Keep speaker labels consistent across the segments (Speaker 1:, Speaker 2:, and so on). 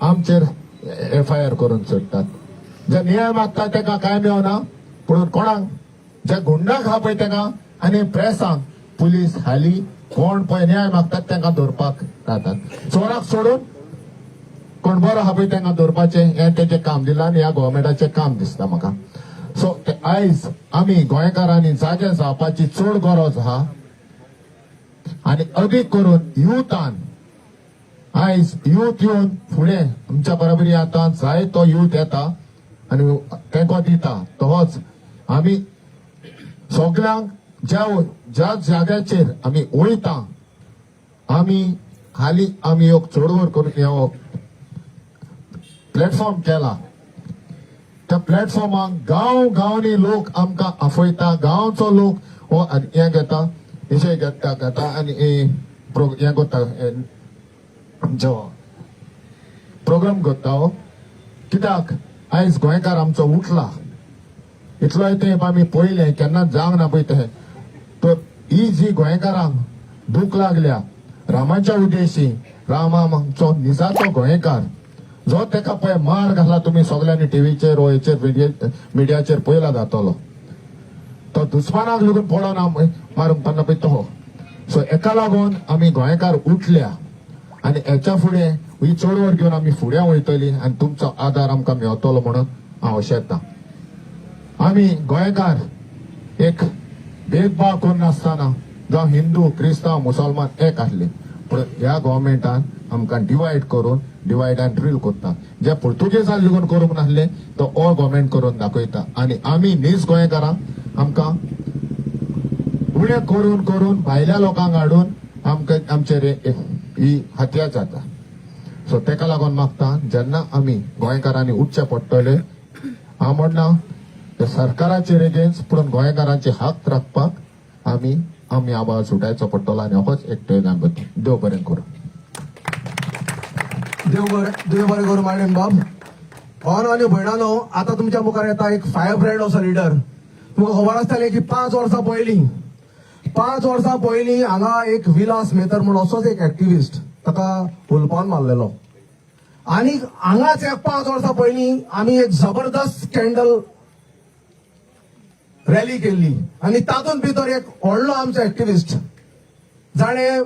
Speaker 1: आमचेर एफआयआर करून सोडटात. जे न्याय मागता ताका कांय मेळना, पूण कोणाक जे गुंडाक आहा पळय ताका आनी प्रेसांक पुलीस हाली कोण पळय न्याय मागतात तांकां धरपाक रावतात. चोराक सोडून कोण बरो आहा पळय तांकां धरपाचें हें तेजें काम दिलां आनी ह्या गोवोरमेंटाचें काम दिसता म्हाका. सो आयज आमी गोंयकारांनी जागे जावपाची चड गरज आहा आनी अदीक करून युथान आयज युथ येवन फुडें आमच्या बराबरी आतां जाय तो युथ येता आनी तेंको दिता. तहोच आमी सगल्यांक ज्या ज्या जाग्याचेर आमी वयता, आमी हाली आमी एक चळवळ करून हो प्लॅटफॉर्म केला. त्या प्लॅटफॉर्माक गांव गांवांनी लोक आमकां आफयता. गांवचो लोक हो हें घेता, विशय घेता घेता आनी हें करता, आमचो प्रोग्राम करता. हो कित्याक आयज गोंयकार आमचो उठला. इतलोय तेंप आमी पळयलें, केन्नाच जावंक ना पळय तें. तर ही जी गोंयकारांक दूख लागल्या रामाच्या उद्देशी, रामा आमचो निजाचो गोंयकार जो तेका पळय मार घाला, तुमी सगल्यांनी टिवीचेर वो हेचेर मिडियाचेर पळयला जातलो. तो दुस्मानाक लागून पडोना मारूंक पडना पळय तो. सो एका लागून आमी गोंयकार उठल्या आनी हेच्या फुडें ही चळवळ घेवन आमी फुडें वयतली आनी तुमचो आदार आमकां मेवतलो म्हणून हांव अशेता. आमी गोंयकार एक भेदभाव करिनासतना, जावं हिंदू, क्रिस्तांव, मुसलमान एक आसले, पूण ह्या गोवोरमेंटान आमकां डिवायड करून, डिवायड अँड रूल करता. जे पुर्तुगेजान लेगून करूंक नासले तो हो गोवोरमेंट करून दाखयता आनी आमी नीज गोंयकारांक आमकां उणें करून करून भायल्या लोकांक हाडून आमकां आमचेर ही हत्या जाता. सो तेका लागून मागता, जेन्ना आमी गोंयकारांनी उठचें पडटलें, हांव म्हणना ते सरकाराचेर एगेन्स्ट, पूण गोंयकारांचे हक राखपाक आमी आमी आवाज उठायचो पडटलो आनी होच एकटो. देव बरें करूं.
Speaker 2: देव बरें, देव बरें करूं मायणेन बाब. भावानो आनी भयणानो, आतां तुमच्या मुखार येता एक फायर ब्रँड असो लिडर. तुमकां खबर आसतलें की 5 वर्सां पयलीं हांगा एक विलास मेहतर म्हूण असोच एक एक्टिविस्ट, ताका हुलपावन मारलेलो आनी हांगाच एक 5 वर्सां पयलीं आमी एक जबरदस्त कॅन्डल रॅली केल्ली आनी तातूंत भितर एक व्हडलो आमचो एक्टिविस्ट जाणें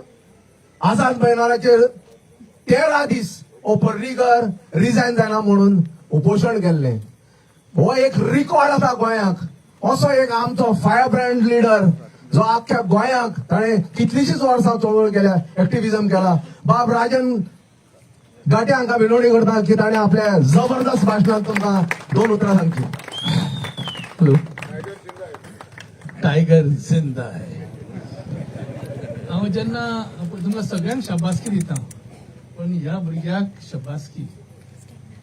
Speaker 2: आझाद मैदानाचेर 13 दीस हो पर्रीकर रिजायन जायना म्हणून उपोशण केल्लें. हो एक रिकॉर्ड आसा गोंयाक. असो एक आमचो फायर ब्रँड लिडर जो आख्ख्या गोंयाक ताणें कितलीशीच वर्सां चळवळ केल्या, एक्टिविजम केला. बाब राजन गाटे हांकां विनवणी करता की ताणें आपल्या जबरदस्त भाशणांत तुमकां दोन उतरां सांगची.
Speaker 3: हॅलो. टायगर जिंदा है. हांव जेन्ना तुमकां सगळ्यांक शाबासकी दिता, पण ह्या भुरग्याक शाबासकी,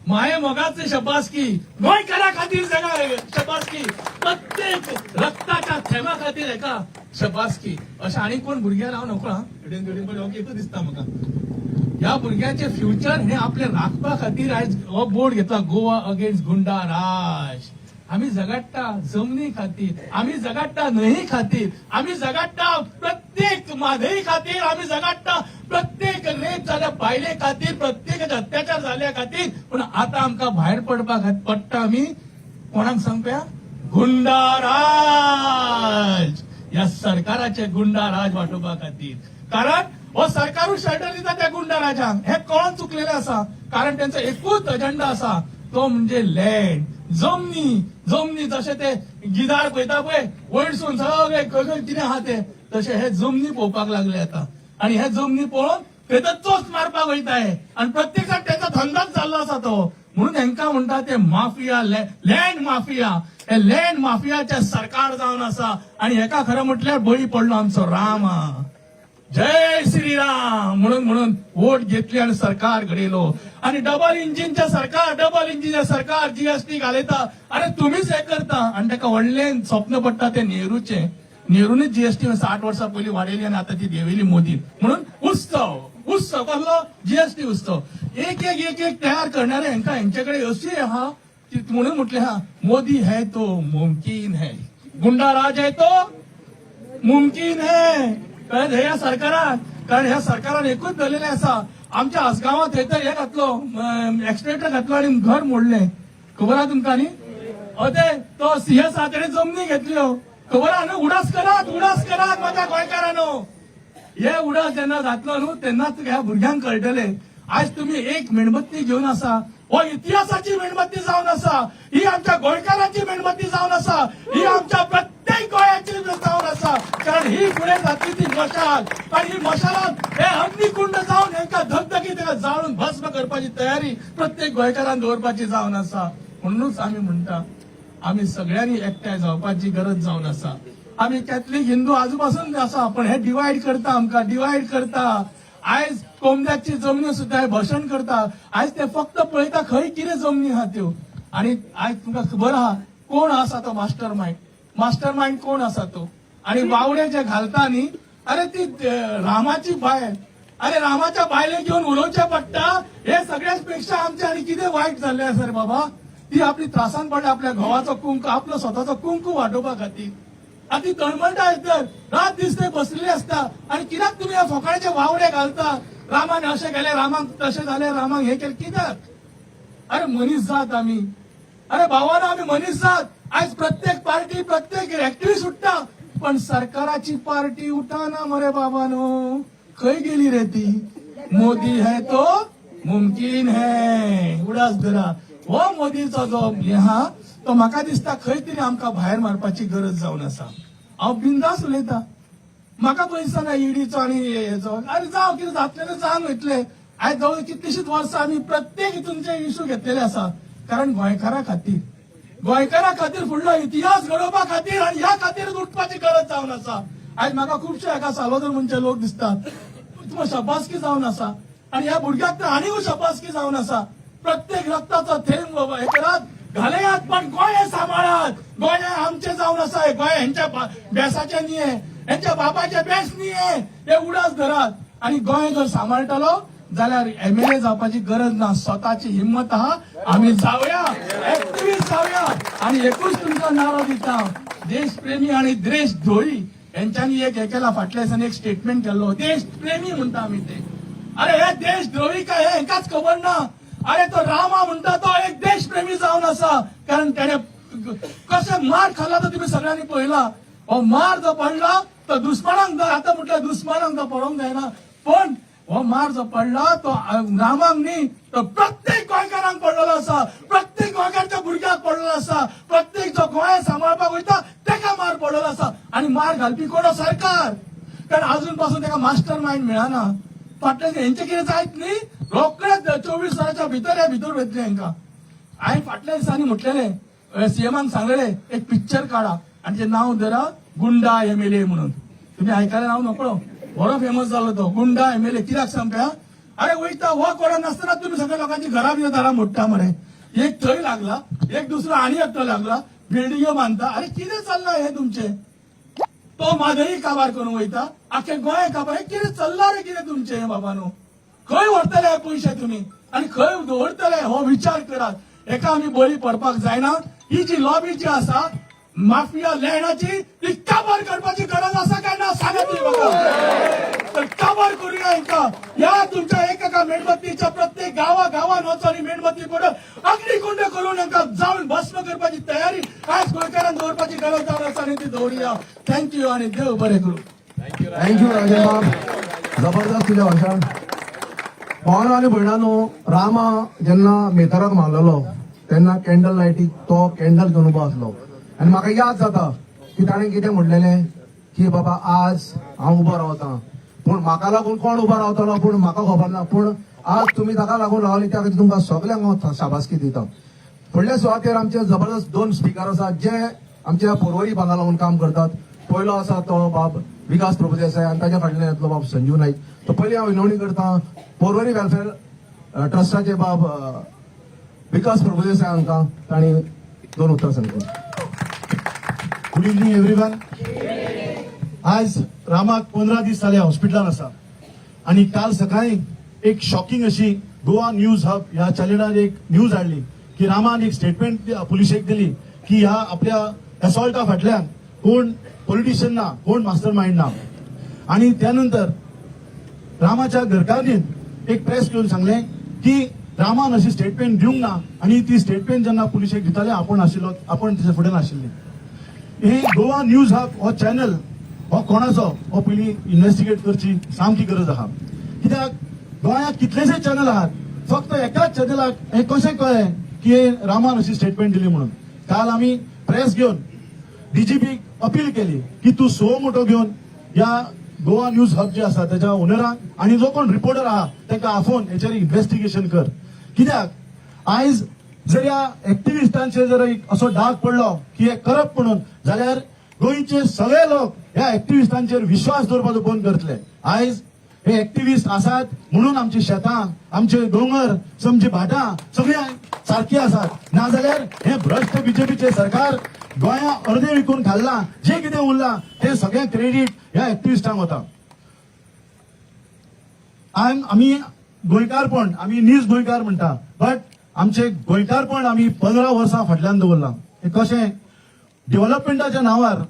Speaker 3: माये मोगाचे शाबासकी, गोंयकारा खातीर सगळ्या शाबासकी, प्रत्येक रक्ताच्या थेंबा खातीर हेका शाबासकी. अशें आनी कोण भुरग्याक हांव नकळो. हेडेन तेडेन पण एकूच दिसता म्हाका. ह्या भुरग्याचे फ्युचर हे आपले राखपा खातीर आयज हो बोर्ड घेतला, गोवा अगेन्स्ट गुंडा राज. आमी झगडटा जमनी खातीर, आमी झगडटा न्हंयी खातीर, आमी झगडटा प्रत्येक म्हादई खातीर, आमी झगडटा प्रत्येक रेप जाल्या बायले खातीर, प्रत्येक अत्याचार जाल्या खातीर. पूण आतां आमकां भायर पडपा पडटा. आमी कोणाक सांगप्या? गुंडा राज, ह्या सरकाराचे गुंडा राज वाटोवपा खातीर. कारण हो सरकारूच शेल्टर दिता त्या गुंडा राजांक हे कळोन चुकलेले आसा. कारण त्यांचो एकूच अजेंडा आसा, तो म्हणजे लँड, जमनी. जमनी जशे ते गिदार पळयता पळय वयरसून सगळे खंय खंय कितें आहा ते, तशे हे जमनी पळोवपाक लागले आतां आणि हे जमनी पळोवन ते तर चोच मारपाक वयताय आणि प्रत्येक जाण त्याचा धंदाच जाल्लो आसा तो. म्हणून हेंका म्हणटा ते माफिया, लँड माफिया. हे लँड माफियाचे सरकार जावन आसा आणि हेका खरं म्हटल्यार बळी पडलो आमचो रामा. जय श्रीराम म्हणून म्हणून वोट घेतली आणि सरकार घडयलो आणि डबल इंजिनच्या सरकार, डबल इंजिनच्या सरकार जीएसटी घालयता. अरे, तुम्हीच हे करता आणि ताका व्हडलें स्वप्न पडटा ते नेहरूचे. नेहरूनीच जीएसटी 60 वर्सां पयलीं वाडयली आणि आता ती देंवयली मोदीन. म्हणून उत्सव, उत्सव कसलो? जीएसटी उत्सव. एक एक एक एक तयार करणारे हेंका हेंचे कडेन अशी आहा की म्हणून म्हटलें हा, मोदी है तो मुमकिन है, गुंडा राज है तो मुमकिन है. कारण ह्या सरकारान, कारण ह्या सरकारान एकूच धरलेलें आसा. आमच्या आसगांवां थंय तर हे घातलो, एक्सलेटर घातलो आनी घर मोडलें. खबर आहा तुमकां न्ही? अते तो सीएस आहा, तेणे जमनी घेतल्यो. खबर आहा न्हू? उडास करात, उडास करात माझ्या गोंयकारांनो. हे उडास जेन्ना जातलो न्हू, तेन्नाच ह्या भुरग्यांक कळटले. आज तुम्ही एक मेणबत्ती घेवन आसा, हो इतिहासाची मेणबत्ती जावन आसा. ही आमच्या गोंयकारांची मेणबत्ती जावन आसा. ही आमच्या प्रत्येक गोंयाची जावन आसा, कारण ही फुडें जातली ती मशाल आणि ही मशालान हे अग्निकुंड जावन हेंका धगधगी ताका जाळून भस्म करपाची तयारी प्रत्येक गोंयकारान दवरपाची जावन आसा. म्हणूनच आमी म्हणटा, आमी सगळ्यांनी एकठांय जावपाची गरज जावन आसा. आमी कॅथलीक, हिंदू आजूपासून आसा, पण हे डिवायड करता, आमकां डिवायड करता. आयज कोमद्याची जमनी सुद्दां हे भशण करता. आयज ते फक्त पळयता खंय कितें जमनी आहा त्यो. आणि आयज तुमकां खबर आहा कोण आसा तो मास्टर मायंड. मास्टर मायंड कोण आसा तो. आणि वावडे जे घालता न्ही, अरे ती रामाची बायल, अरे रामाच्या बायलेक घेवन उलोवचें पडटा. हे सगळ्याच पेक्षा आमचे आनी कितें वायट जाल्लें आसा रे बाबा. ती आपली त्रासान पडल्या, आपल्या घोवाचो कुंकू, आपलो स्वताचो कुंकू वाटोवपा खातीर. आनी ती तळमळटा, तर रात दीस थंय बसलेली आसता. आनी कित्याक तुमी ह्या फोकाणाचे वावडे घालता? रामान अशें केलें, रामाक तशें जालें, रामाक हें केलें, कित्याक? अरे मनीस जात आमी, अरे भावानो, आमी मनीस जात. आयज प्रत्येक पार्टी, प्रत्येक एक्टिविस्ट उठता, पण सरकाराची पार्टी उठाना मरे बाबानो. खंय गेली रे ती? मोदी है तो मुमकिन है. उडास धरा, हो मोदीचो जो हे आहा तो म्हाका दिसता खंय तरी आमकां भायर मारपाची गरज जावन आसा. हांव बिंदास उलयता, म्हाका पयस दिसना ईडीचो आनी हेचो. अरे जावं, कितें जातलें तें जावन वयतलें. आयज जवळ कितलीशीच वर्सां आमी प्रत्येक हितूनचे इशू घेतलेले आसा, कारण गोंयकारा खातीर, गोंयकारा खातीर, फुडलो इतिहास घडोवपा खातीर आनी ह्या खातीर उठपाची गरज जावन आसा. आयज म्हाका खुबशे हाका साल्वादोर म्हणचे लोक दिसतात. तुमकां शबासकी जावन आसा आनी ह्या भुरग्याक तर आनीकूय शबासकी जावन आसा. प्रत्येक रक्ताचो थेंब हे करात, घालयात, पण गोंय सांबाळात. गोंय आमचे जावन आसा. गोंय हेंच्या बेसाचे न्ही, हेंच्या बापाचे बेस न्ही. हे उडास धरात आणि गोंय जर सांबाळटलो जाल्यार एमएलए जावपाची गरज ना. स्वताची हिंमत आहा, आमी जावया, एक्टिविस्ट जावया. आणि एकूच तुमकां नारो दिता, देशप्रेमी आणि देशद्रोही हेंच्यांनी एक हे केला. फाटल्या दिसांनी एक स्टेटमेंट केल्लो, देशप्रेमी म्हणटा आमी ते. अरे हे देशद्रोही काय हे हेंकाच खबर ना. अरे तो रामा म्हणटा तो एक देशप्रेमी जावन आसा, कारण त्याने कशें मार खाल्ला तो तुम्ही सगळ्यांनी पळयला. हो मार जो पडला तो दुस्मानांक, आता म्हटलं दुस्मानांक तो पडोवंक जायना, पण हो मार जो पडला तो रामाक न्ही, तो प्रत्येक गोंयकारांक पडलेलो आसा. प्रत्येक गोंयकाराच्या भुरग्याक पडलेलो आसा. प्रत्येक जो गोंय सांबाळपाक वयता तेका मार पडलेलो आसा. आणि मार घालपी कोण? सरकार. कारण अजून पासून तेका मास्टर मायंड मेळना. फाटल्यान हेंचे कितें जायत न्ही, रोखडेच 24 वरांच्या भितर ह्या भितर वयतले हेंकां. हांवें फाटल्या दिसांनी म्हटलेले, सीएमाक सांगलेले, एक पिक्चर काडा आणि ते नाव धरा गुंडा एमएलए म्हणून. तुम्ही ऐकायला नाव नकळो, बरो फेमस जालो तो गुंडा एमएलए. कित्याक सांगप्या? अरे वयता हो कोणा नासतना तुम्ही सगळ्या लोकांची घरां बी दारां मोडटा मरे. एक थंय लागला, एक दुसरो आणि एकटो लागला, बिल्डिंग्यो बांदता. अरे कितें चल्लां हे तुमचे? तो म्हादई काबार करून वयता, आख्खे गोंय काबार. हे कितें चल्लां रे कितें तुमचे हे बाबानो? खंय व्हरतले हे पयशे तुमी आणि खंय दवरतले, हो विचार करात. एका आमी बळी पडपाक जायना. ही जी लॉबी जी आसा माफिया लँडाची, ती काबार करपाची गरज आसा काय ना, सांगा तुम्ही म्हाका. तर काबार करूया हांकां. ह्या तुमच्या एका मेणबत्तीच्या प्रत्येक गांवा गांवान वचून आनी मेणबत्ती पडून अग्निकुंड करून हांकां जावन भस्म करपाची तयारी आज गोंयकारान दवरपाची गरज जावन आसा आनी ती दवरुया. Thank you आणि देव बरें करूं.
Speaker 2: Thank you Rajan बाब, जबरदस्त तुझ्या भाशण. भावानो आनी भयणानो, रामा जेन्ना मेतराक मारलेलो तेन्ना कॅन्डल लायटीक तो कॅन्डल घेवन उबो आसलो आनी म्हाका याद जाता की ताणें कितें म्हणलेलें की बाबा आज हांव उबो रावता, पूण म्हाका लागून कोण उबो रावतलो पूण म्हाका खबर ना, पूण आज तुमी ताका लागून रावली, त्या खातीर तुमकां सगल्यांक हांव शाबासकी दिता. फुडल्या सुवातेर आमचे जबरदस्त दोन स्पिकर आसात जे आमच्या पोरवरी भागा लागून काम करतात. पयलो आसा तो बाब विकास प्रभुदेसाय आनी ताच्या फाटल्यान येतलो बाब संजीव नाईक. तो पयलीं हांव विनवणी करता पोरवरी वेलफेअर ट्रस्टाचे बाब विकास प्रभुदेसाय हांकां, तांणी दोन उतरां सांगची.
Speaker 4: Good evening everyone. आज रामाक 15 दीस जाले हॉस्पिटलान आसा आणि काल सकाळी एक शॉकिंग अशी गोवा न्यूज हब ह्या चॅनलार एक न्यूज हाडली की रामान एक स्टेटमेंट पुलिशेक दिली की ह्या आपल्या असॉल्टा फाटल्यान कोण पॉलिटिशियन ना, कोण मास्टर माइंड ना. आणि त्यानंतर रामाच्या घरकान्नीन एक प्रेस घेवन सांगलें की रामान अशी स्टेटमेंट दिवंक ना आनी ती स्टेटमेंट जेन्ना पुलिशेक दिताले आपूण आशिल्लो, आपूण तेच्या फुडें नाशिल्ली. हे गोवा न्यूज हब हो चॅनल हो कोणाचो हो पयलीं इन्व्हेस्टिगेट करची सामकी गरज आहा. कित्याक गोंयांत कितलेशे चॅनल आहात, फक्त एकाच चॅनलाक हें कशें कळ्ळें की हे रामान अशी स्टेटमेंट दिली म्हणून? काल आमी प्रेस घेवन डीजीपीक अपील केली की तूं सुओ मोटो घेवन ह्या गोवा न्यूज हब जे आसा तेच्या ओनरांक आनी जो कोण रिपोर्टर आहा तांकां आफोवन हेचेर इन्व्हेस्टिगेशन कर. कित्याक आयज जर ह्या एक्टिविस्टांचेर जर एक असो डाग पडलो की हे करप्ट म्हणून, जाल्यार गोंयचे सगळे लोक ह्या एक्टिविस्टांचेर विश्वास दवरपाचो बंद करतले. आयज हे एक्टिविस्ट आसात म्हणून आमची शेतां, आमचे दोंगर, आमची भाटां सगळीं सारकी आसात. नाजाल्यार हे भ्रश्ट बीजेपीचे सरकार गोंया अर्दे विकून खाल्लां. जे कितें उरलां तें सगळें क्रेडीट ह्या एक्टिविस्टांक वता. आमी गोंयकारपण, आमी नीज गोंयकार म्हणटा, बट आमचे गोंयकारपण आमी 15 वर्सां फाटल्यान दवरलां. हे कशें डेव्हलपमेंटाच्या नांवार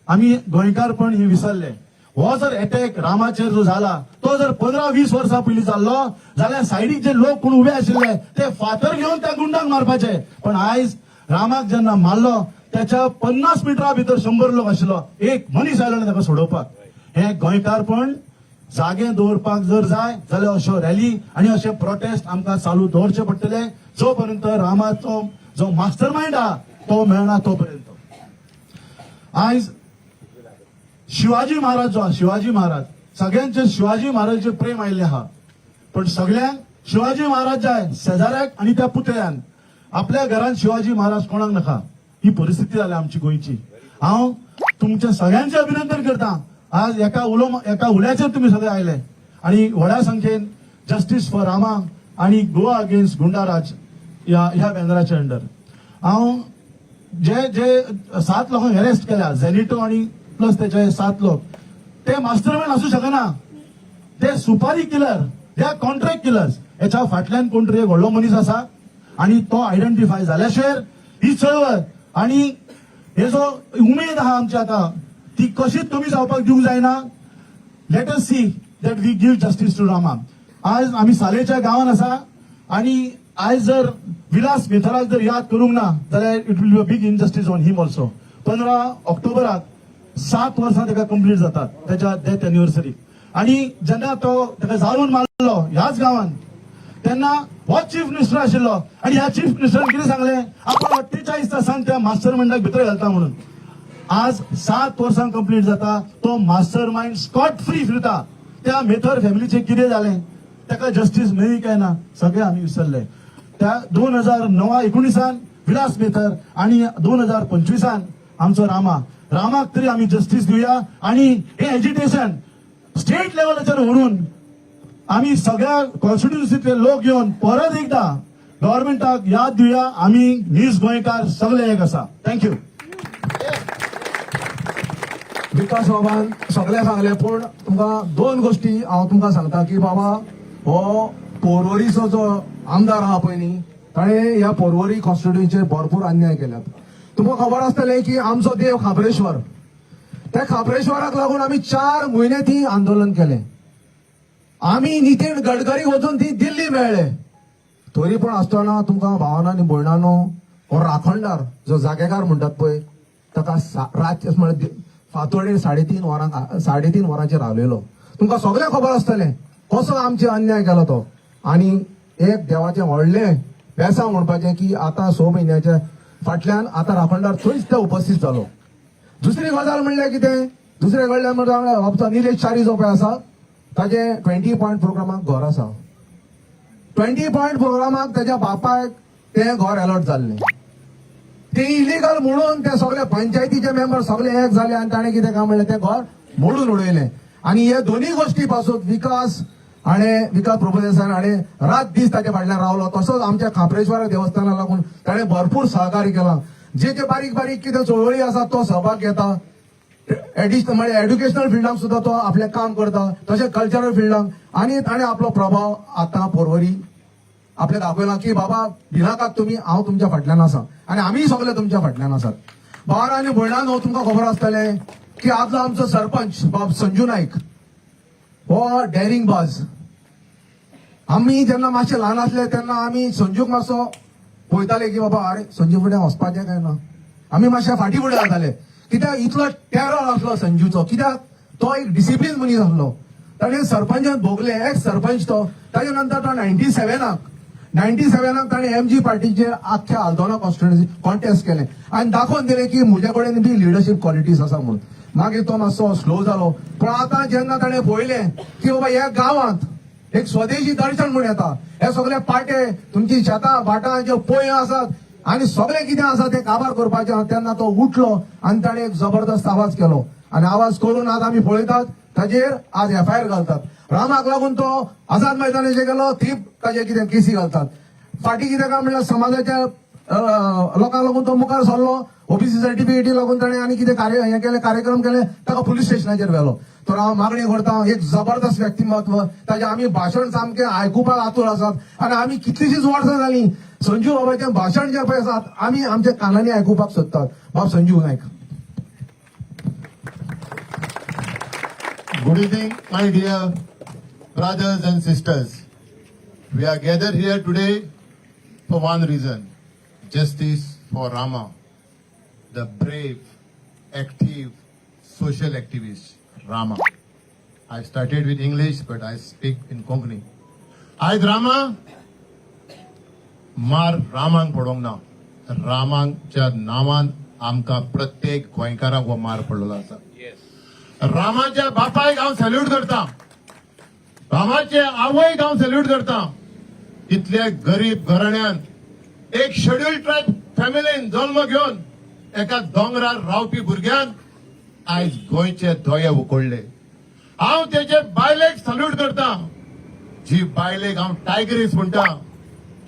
Speaker 4: आमी गोंयकारपण ही विसरले. हो जर एटॅक रामाचेर जो जाला तो जर 15-20 वर्सां पयलीं जाल्लो जाल्यार सायडीक जे लोक कोण उबे आशिल्ले ते फातर घेवन त्या गुंडांक मारपाचे. पण आयज रामाक जेन्ना मारलो त्याच्या 50 मिटरा भितर 100 लोक आशिल्लो, एक मनीस आयलो ना ताका सोडोवपाक. हे गोंयकारपण जागे दवरपाक जर जाय जाल्यार अश्यो रॅली आनी अशे प्रोटेस्ट आमकां चालू दवरचे पडटले, जो पर्यंत रामाचो जो मास्टर मायंड आहा तो मेळना तो पर्यंत. आयज शिवाजी महाराज जो आहा, शिवाजी महाराज, सगळ्यांचे शिवाजी महाराजाचे प्रेम आयिल्लें आहा, पण सगळ्यांक शिवाजी महाराज जाय शेजाऱ्याक आनी त्या पुतळ्यान. आपल्या घरात शिवाजी महाराज कोणाक नाका, ही परिस्थिती जाल्या आमची गोंयची. हांव तुमच्या सगळ्यांचे अभिनंदन करता. आज एका उल्याचेर तुमी सगळे आयले आणि व्हडा संख्येन जस्टीस फॉर रामा आणि गोवा अगेन्स्ट गुंडाराज ह्या ह्या बॅनराच्या अंडर. हांव जे जे सात लोकांक अरेस्ट केल्या, झेनिटो आणि प्लस त्याचे सात लोक, ते मास्टरमाइंड असू शकना. ते सुपारी किलर, ते कॉन्ट्रॅक्ट किलर्स. हेच्या फाटल्यान कोण तरी एक व्हडलो मनीस आसा आणि तो आयडेंटिफाय जाल्या शिवाय ही चळवळ आणि हे जो उमेद आहा आमची आता ती कशीच कमी जावपाक दिवंक जायना. Let us see that we give justice to Rama. आज आमी सालेच्या गांवान आसा आणि आयज जर विलास मेथराक जर याद करूंक ना जाल्यार it will be a big injustice on him also. 15 ऑक्टोबराक 7 वर्सां ताका कंप्लीट जातात, त्याच्या डेथ एनिव्हर्सरी. आणि जेन्ना तो ताका जाळून मारलो ह्याच गांवान, तेन्ना हो चीफ मिनिस्टर आशिल्लो आणि ह्या चीफ मिनिस्टरान कितें सांगलें? आपण 48 तासान त्या मास्टर मायंडाक भितर घालता म्हणून. आज 7 वर्सां कंप्लीट जाता, तो मास्टर मायंड स्कॉट फ्री फिरता. त्या मेथर फॅमिलीचे कितें जालें? ताका जस्टीस मेळ्ळी काय ना? सगळे आमी विसरले. त्या 2009 19आन विलास मेथर आणि 2025आन आमचो रामा. रामाक तरी आमी जस्टीस दिवया आणि हे एजिटेशन स्टेट लेवलाचेर व्हरून आमी सगळ्या कॉन्स्टिट्युन्सीतले लोक येवन परत एकदा गव्हर्मेंटाक याद दिवया, आमी नीज गोंयकार सगळे एक आसा. Thank you.
Speaker 2: विकास बाबान सगळें सांगलें, पूण तुमकां दोन गोश्टी हांव तुमकां सांगता की बाबा, हो पोरवरीचो जो आमदार आहा पळय न्ही, ताणें ह्या पोरवरी कॉन्स्टिट्युएन्सीचेर भरपूर अन्याय केल्यात. तुमकां खबर आसतलें की आमचो देव खाप्रेश्वर, त्या खाप्रेश्वराक लागून आमी 4 म्हयने ती आंदोलन केलें. आमी नितीन गडकरी वचून ती दिल्ली मेळ्ळे. तरी पण आसतना तुमकां भावानो आनी भयणानो, हो राखणदार जो जागेकार म्हणटात पळय, ताका रात म्हळ्यार फांतोडेर 3:30 वरांक, 3:30 वरांचेर रावलेलो. तुमकां सगळें खबर आसतलें कसो आमचे अन्याय केलो तो. आनी एक देवाचें व्हडलें बेसांव म्हणपाचें की आतां 6 म्हयन्याच्या फाटल्यान आतां राखणदार थंयच ते उपस्थित जालो. दुसरी गजाल म्हणल्यार कितें? दुसरे कडल्यान म्हणल्यार आमचो निलेश च्यारी जो पळय आसा, ताजे 20 पॉयंट प्रोग्रामाक घर आसा. 20 पॉयंट प्रोग्रामाक ताच्या बापायक तें घर अलॉट जाल्लें. ते इलिगल म्हणून ते सगळे पंचायतीचे मेंबर सगळे एक जाले आनी ताणें कितें काय म्हणलें, तें घर मोडून उडयलें. आनी हे दोन्ही गोश्टी पासून विकास हाणें, विकास प्रभुदेसाय हाणें रात दीस ताच्या फाटल्यान रावलो. तसोच आमच्या खाप्रेश्वर देवस्थाना लागून ताणें भरपूर सहकार्य केलां. जे जे बारीक बारीक कितें चळवळी आसा तो सहभाग घेता. एडिशनल म्हणजे एड्युकेशनल फिल्डाक सुद्दां तो आपलें काम करता, तशें कल्चरल फिल्डाक. आनी ताणें आपलो प्रभाव आतां पोरवरी आपले दाखयला की बाबा भिनाकात तुमी, हांव तुमच्या फाटल्यान आसा आनी आमीय सगळे तुमच्या फाटल्यान आसात. भावानो आनी भयणांनो, तुमकां खबर आसतलें की आदलो आमचो सरपंच बाब संजू नायक हो डेरिंग बाज. आमी जेन्ना मातशे ल्हान आसले तेन्ना आमी संजूक मातसो पळयताले की बाबा, अरे, संजू फुडें वचपाचें काय ना. आमी मातशे फाटी फुडें जाताले, कित्याक इतलो टेरर आसलो संजूचो, कित्याक तो एक डिसिप्लीन मनीस आसलो. ताणें सरपंचान भोगले, एक्स सरपंच तो. ताजे नंतर तो 97 काक ताणें एमजी पार्टीचेर आख्ख्या आल्दोना कॉन्स्टिट्युएन्सी कॉन्टेस्ट केलें आनी दाखोवन दिलें की म्हजे कडेन बी लिडरशीप क्वॉलिटीज आसा म्हणून. मागीर तो मातसो स्लो जालो, पूण आतां जेन्ना ताणें पळयलें की बाबा, ह्या गांवांत एक स्वदेशी दर्शन म्हूण येता, हे सगळे पाटे, तुमची शेतां भाटां, ज्यो पोंयो आसात आनी सगळें कितें आसा तें काबार करपाचें आहा, तेन्ना तो उठलो आनी ताणें एक जबरदस्त आवाज केलो आनी आवाज करून आज आमी पळयतात, ताजेर आज एफआयआर घालतात. रामाक लागून तो आझाद मैदानाचेर गेलो, थंय ताजेर कितें केसी घालतात. फाटीं कितें काय म्हणल्यार समाजाच्या लोकांक लागून तो मुखार सरलो, ओबीसी सर्टिफिकेटी लागून ताणें आनी कितें कार्य हें केलें, कार्यक्रम केले, ताका पुलीस स्टेशनाचेर व्हेलो. तर हांव मागणी करता, एक जबरदस्त व्यक्तिमत्व, ताजें आमी भाशण सामकें आयकुपाक आतूर आसात आनी आमी कितलींशींच वर्सां जालीं संजू बाबाचें भाशण जें पळय आसात, आमी आमच्या कानांनी आयकुपाक सोदतात. बाब Sanju Naik.
Speaker 1: Good evening, my dear brothers and sisters. We are gathered here today for one reason: justice for Rama, the brave, active, social activist, Rama. I started with English, but I speak in Konkani. आयज रामा मार रामांक पडोंक ना, रामाच्या नांवान आमकां प्रत्येक गोंयकारांक हो मार पडलेलो आसा. रामाच्या बापायक हांव सॅल्यूट करता, रामाचे आवयक हांव सॅल्यूट करता. इतले गरीब घराण्यान, एक शेड्युल्ड ट्रायब फॅमिलीन जल्म घेवन एका दोंगरार रावपी भुरग्यान आयज गोंयचे दोळे उकडले. हांव तेजे बायलेक सॅल्यूट करता, जी बायलेक हांव टायगरीस म्हणटा.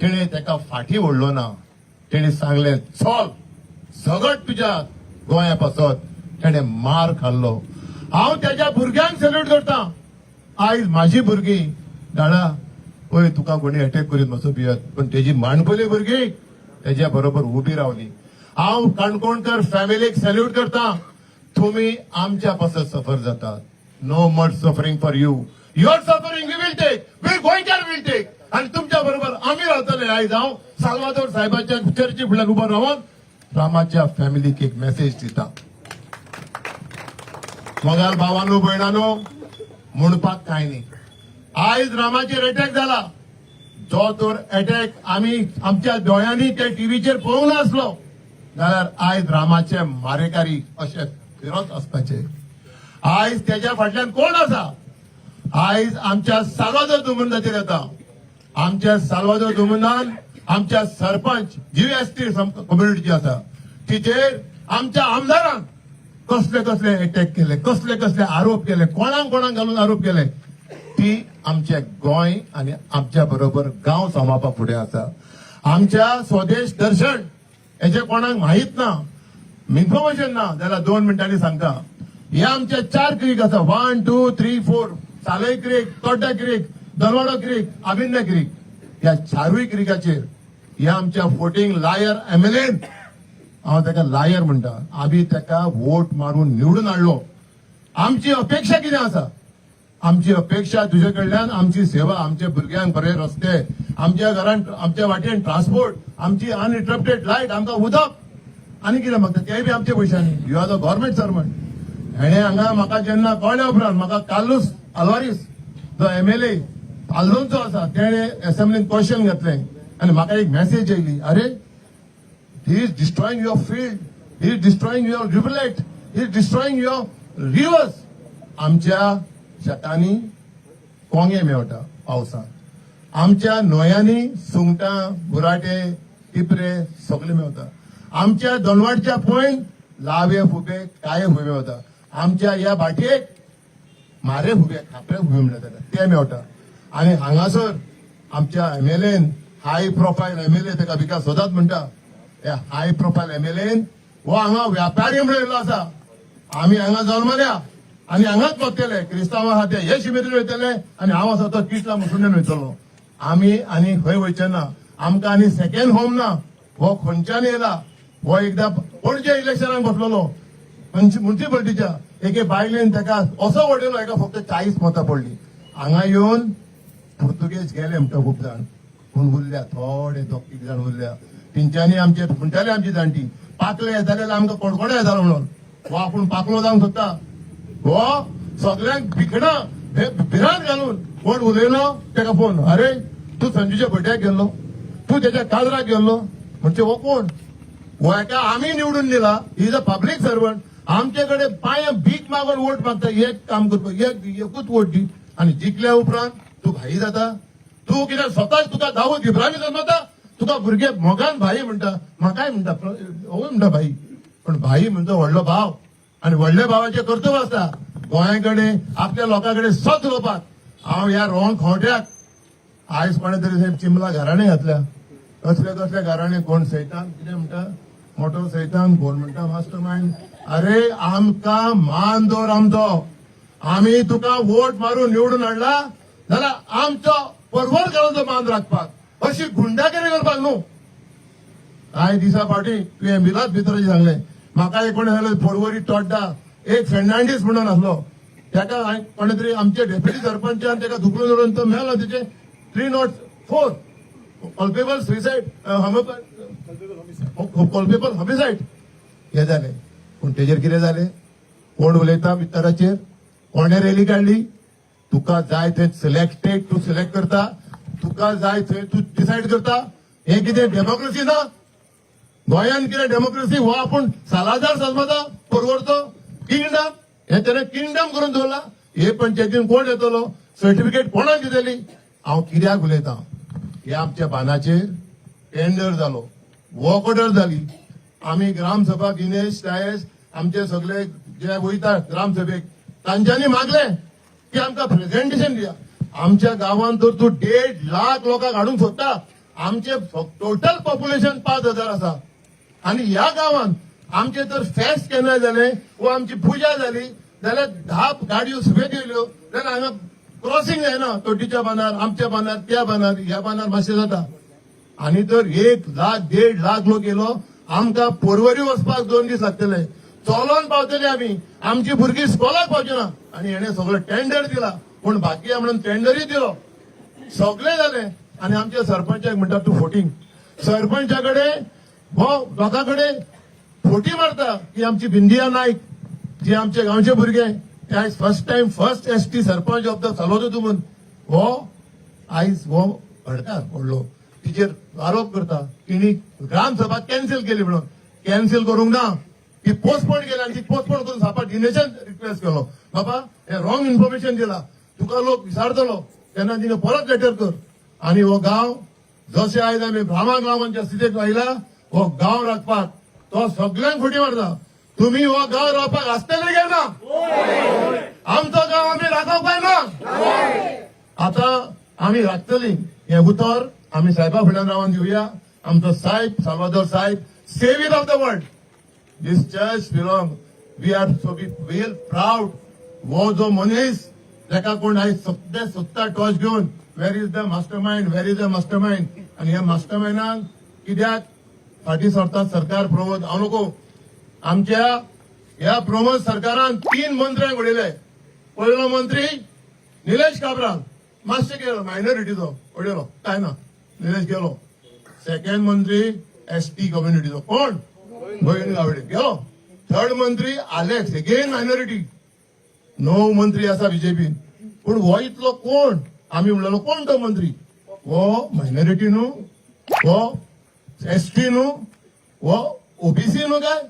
Speaker 1: तिणें तेका फाटी ओडलो ना, तिणें सांगलें, चल, झगड तुज्या गोंया पासत. तेणें मार खाल्लो. हांव तेज्या भुरग्यांक सॅल्यूट करता. आयज माझी भुरगीं दाडा पळय, तुका कोणी अटॅक करीत मातसो भियत, पण तेजी माणकुली भुरगीं तेज्या बरोबर उबी रावली. हांव काणकोणकर फॅमिलीक सॅल्यूट करता. तुमी आमच्या पासत सफर जातात. No more suffering for you. Your suffering we will take, we Goenkar will take आणि तुमच्या बरोबर आम्ही रावतले. आयज हांव साल्वादोर साहेबाच्या चर्ची फुडल्यान उबो रावन रामाच्या फॅमिलीक एक मेसेज दिता. मोगाल भावानो, भयणानो, म्हणपाक कांय न्ही. आयज रामाचेर अटॅक जाला. जो तर अटॅक आमी आमच्या दोळ्यांनी ते टीव्हीचेर पळोवंक नासलो जाल्यार आयज रामाचे मारेकारी अशे फिरत आसपाचे. आयज तेज्या फाटल्यान कोण आसा? आयज आमच्या साल्वादोर दुमंदाचेर येता. आमच्या साल्वादोर दुमंदान आमच्या sarpanch, G S T community आसा, तिचेर आमच्या आमदारान कसले कसले अटॅक केले, कसले कसले आरोप केले, कोणाक कोणाक घालून आरोप केले. ती आमचे गोंय आनी आमच्या बरोबर गांव सांबाळपाक फुडें आसा. आमच्या स्वदेश दर्शन हेजे कोणाक माहीत ना, इन्फॉर्मेशन ना जाल्यार 2 मिनटांनी सांगता. हे आमचे चार क्रीक आसा, वन, टू, थ्री, फोर: सालय क्रीक, तोड्डा क्रीक, दलवाडो क्रीक, आबिंदा क्रीक. ह्या चारूय क्रिकाचेर ह्या आमच्या फोटिंग लायर एमएलएन, हांव ताका लायर म्हणटा, आमी ताका वोट मारून निवडून हाडलो. आमची अपेक्षा कितें आसा? आमची अपेक्षा तुजे कडल्यान आमची सेवा, आमच्या भुरग्यांक बरे रस्ते, आमच्या घरान, आमच्या वाटेन ट्रान्सपोर्ट, आमची अनइंटरप्टेड लायट, आमकां उदक, आनी कितें मागता? तेय बी आमच्या पयशांनी. You are the government servant. हेणे हांगा म्हाका जेन्ना कळ्ळ्या उपरांत म्हाका कार्लूस आल्वारीस, जो एमएलए आल्दोनचो आसा, तेणे असेंब्लीन क्वेश्चन घातलें आनी म्हाका एक मॅसेज येयली, अरे, he is destroying your field, he is destroying your rivulet, he is destroying your rivers. आमच्या शेतांनी कोंगे मेळटा पावसांत, आमच्या न्हंयांनी सुंगटां, बुराटे, टिपरे सगळे मेळटा. आमच्या दोनवाडच्या पॉयंट लावे फुबे, काये फुबे मेळटा. आमच्या ह्या भाटयेक मारे फुबे, खापरे फुबे म्हणटा ताका, ते मेळटा. आनी हांगासर आमच्या एमएलएन, हाय प्रोफायल एमएलए, ताका विकास सदांच म्हणटा, हे हाय प्रोफायल एमएलएन हो हांगा व्यापारी म्हणून येयल्लो आसा. आमी हांगा जल्मल्या आनी हांगाच मरतले. क्रिस्तांव आहा ते हे शिमेरेर वयतले आनी हांव आसा तो किटला मुसुंडेन वयतलो. आमी आनी खंय वयचे ना. आमकां आनी सेकंड होम ना. हो खंयच्यान येयला? हो एकदां पणजे इलेक्शनाक बसलेलो मुन्सिपालिटीच्या, एके बायलेन ताका असो वडयलो, एका फक्त 40 मतां पडली. हांगा येवन
Speaker 5: पुर्तुगेज गेले म्हणटा खूब जाण, पूण उरल्या थोडे, दोग तीग जाण उरल्या. तेंच्यांनी आमचे म्हणटाले आमची जाणटी, पाकले येताले जाल्यार आमकां कोडकोडे येतालो म्हणून. हो आपूण पाकलो जावंक सोदता. हो सगळ्यांक भिकणां हे भिरांत घालून कोण उलयलो तेका फोन, अरे तूं संजूच्या बड्ड्याक गेल्लो, तूं तेच्या काजराक गेल्लो. म्हणजे हो कोण? हो एका आमी निवडून दिला, is a public servant. आमचे कडेन पांय भीक मागून वोट मागता. एक काम करपाक एक एकूच वोट दी आनी जिखल्या उपरांत तूं भाई जाता. तूं कितें स्वताक तुका दाऊद इब्राहिम जन्मता? तुका भुरगे मोगान भाई म्हणटा, म्हाकाय म्हणटा, होय म्हणटा भाई. पण भाई म्हणजे व्हडलो भाव आनी व्हडल्या भावाचें कर्तव्य आसता गोंया कडेन, आपल्या लोकां कडेन सत उलोवपाक. हांव ह्या रोहन खंवट्याक आयज कोणें तरी साहेब चिमला घराणे घातल्या. कसले कसले घराणे, कोण सैतान कितें म्हणटा, मोटो सैतान, कोण म्हणटा मास्टर मायंड. अरे आमकां मान दवर आमचो. आमी तुका वोट मारून निवडून हाडला जाल्यार आमचो परवरकारांचो मान राखपाक, अशी गुंडागिरी करपाक न्हू. कांय दिसा फाटीं तुवें मिलाद भितर सांगलें म्हाका, एक कोणें सांगलें, पोरवरी तोड्डा एक फेर्नांडीस म्हणून आसलो, ताका हांवें कोणें तरी आमचे डेप्युटी सरपंचान ताका धुकलून उडोवन तो मेलो. तेचे 304 culpable suicide, culpable homicide हे जालें. पूण तेजेर कितें जालें? कोण उलयता विस्ताराचेर? कोणें रॅली काडली? तुका जाय थंय सिलेक्टेड तूं सिलेक्ट करता, तुका जाय थंय तूं डिसायड करता. हें कितें डेमोक्रेसी ना गोंयान? कितें डेमोक्रेसी? हो आपूण सालाजार सजमता परवडतो किंगडम. हे तेणे किंगडम करून दवरला. हे पंचायतीन कोण येतलो, सर्टिफिकेट कोणाक दितली? हांव कित्याक उलयतां, हे आमच्या बांदाचेर टेंडर जालो, वर्क ऑर्डर जाली. आमी ग्रामसभा दिनेश डायस, आमचे सगळे जे वयता ग्रामसभेक, तांच्यांनी मागले की आमकां प्रेझेंटेशन दिया. आमच्या गांवांत तर तूं 1.5 लाख लोकांक हाडूंक सोदता. आमचे टोटल पॉप्युलेशन 5,000 आसा आनी ह्या गांवांत आमचे जर फेस्त केन्ना जालें वा आमची पुजा जाली जाल्यार 10 गाडयो सुबेक येयल्यो जाल्यार हांगा क्रॉसिंग जायना. तोटीच्या बांदार, आमच्या बांदार, त्या बांदार, ह्या बांदार मातशें जाता. आनी तर 1 लाख 1.5 लाख लोक येयलो, आमकां पोरवरी वचपाक 2 दीस लागतले. चलोन पावतले आमी, आमची भुरगीं स्कॉलाक पावची ना. आनी हेणे सगळं टेंडर दिला, पूण बाकी म्हणून टेंडरूय दिलो, सगळें जालें. आनी आमच्या सरपंचाक म्हणटा तूं फोटींग. सरपंचा कडेन हो लोकां कडेन फोटी मारता की आमची बिंदिया नायक जी आमचे गांवचे भुरगे ते आयज first time first ST sarpanch of the Salvador म्हूण हो आयज हो हडकार व्हडलो तिचेर आरोप करता. तिणी ग्रामसभा कॅन्सल केली म्हणून. कॅन्सल करूंक ना, ती पोस्टपोन केली आनी ती पोस्टपोन करून सापा दिनेशान रिक्वेस्ट केलो, बाबा हे रॉंग इन्फॉर्मेशन दिला, तुका लोक विसारतलो, तेन्ना तिणे परत लेटर कर. आनी हो गांव जशे आयज आमी ब्राह्मण गांवांच्या स्थितीक आयला, हो गांव राखपाक तो सगळ्यांक फुटी मारता. तुम्ही हो गांव रावपाक आसतले काय ना? आमचो गांव आमी राखप काय ना? आता आमी राखतली हें उतर आमी साहेबा फुडल्यान रावन दिवया. आमचो साहेब साल्वादोर साहेब, saviour of the world, this church belong, we are so be well proud. हो जो मनीस ताका कोण आयज सगळे सोदता टॉर्च घेवन, where is the master mind, where is the master mind? आनी ह्या मास्टर मायंडाक कित्याक फाटीं सरता सरकार प्रमोद? हांव नको. आमच्या ह्या प्रमोद सरकारान तीन मंत्र्यांक उडयले. पयलो मंत्री निलेश काब्राल, मातशें गेलो, मायनॉरिटीचो उडयलो, काय ना, निलेश गेलो. सेकंड मंत्री एसटी कम्युनिटीचो कोण? गोविंद गावडे गेलो. थर्ड मंत्री आलेक्स, अगेन मायनॉरिटी. णव मंत्री आसा बीजेपीन, पूण हो इतलो कोण? आमी म्हणलेलो कोण तो मंत्री? हो मायनॉरिटी न्हू, हो एसटी न्हू, हो ओबीसी न्हू, काय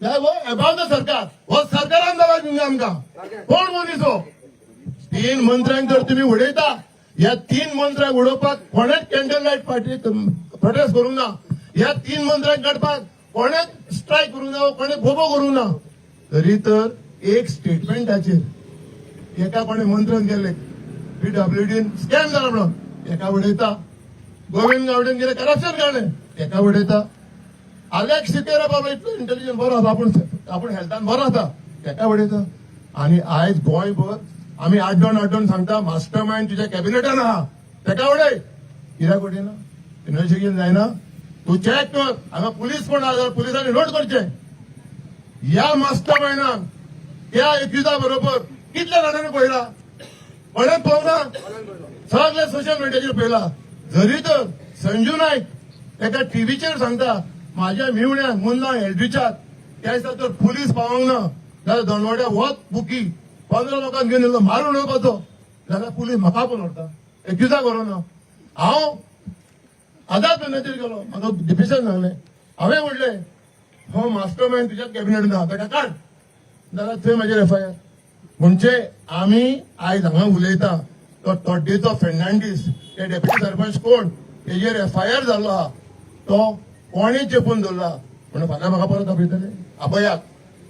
Speaker 5: काय हो एबाव the सरकार? हो सरकारान जाला आमकां. कोण मनीस हो? तीन मंत्र्यांक जर तुम्ही उडयता, ह्या तीन मंत्र्यांक उडोवपाक कोणेच कॅन्डल लायट पार्टी प्रोटेस्ट करूंक ना. ह्या तीन मंत्र्यांक काडपाक कोणेच स्ट्रायक करूंक ना, कोणेच बोबो करूंक ना. तरी तर एक स्टेटमेंटाचेर एका कोणे मंत्र्यान केले पीडब्ल्यूडीन स्कॅम जाला म्हणून एका उडयता. गोविंद गावडेन कितें करप्शन काडलें, एका उडयता. आलेक्स सिकेरा बाबा इतलो इंटेलिजंट बरो आसा, आपूण आपूण हेल्थान बरो आसा, तेका उडयता. आनी आयज गोंयभर आमी आड्डोन आड्डोन सांगता, मास्टर मायंड तुज्या कॅबिनेटान आहा, तेका उडय. कित्याक उडयना? इन्व्हेस्टिगेशन जायना? तूं चॅक कर. हांगा पुलीस कोण आहा जाल्यार पुलिसांनी नोट करचे, ह्या मास्टर मायंडान त्या एक्युजा बरोबर कितल्या जाणांनी पळयला? कोणेच पळोवंक ना. सगळे सोशल मिडियाचेर पळयला. जरी तर संजू नायक एका टीव्हीचेर सांगता, माझ्या मिवण्या मुन्ना एल्ड्रिचाक त्या दिसा तर पुलीस पावंक ना जाल्यार दोनवाड्या वच बुकी 15 लोकांक घेवन येयलो मारून उडोवपाचो, जाल्यार पुलीस म्हाका आपोवन व्हरता, एक्युजाक व्हरोना. हांव आझाद मैदानाचेर गेलो, म्हाका डिपिशन सांगलें. हांवें म्हणलें, हो मास्टर मायंड तुज्या कॅबिनेट ना, ताका काड, जाल्यार थंय म्हाजेर एफआयआर. म्हणजे आमी आयज हांगा उलयता तो तोड्डेचो फेर्नांडीस, ते डेप्युटी सरपंच कोण, तेजेर एफआयआर जाल्लो आहा, तो कोणें चेपून दवरला म्हणून फाल्यां म्हाका परत आपयतले. आपयात.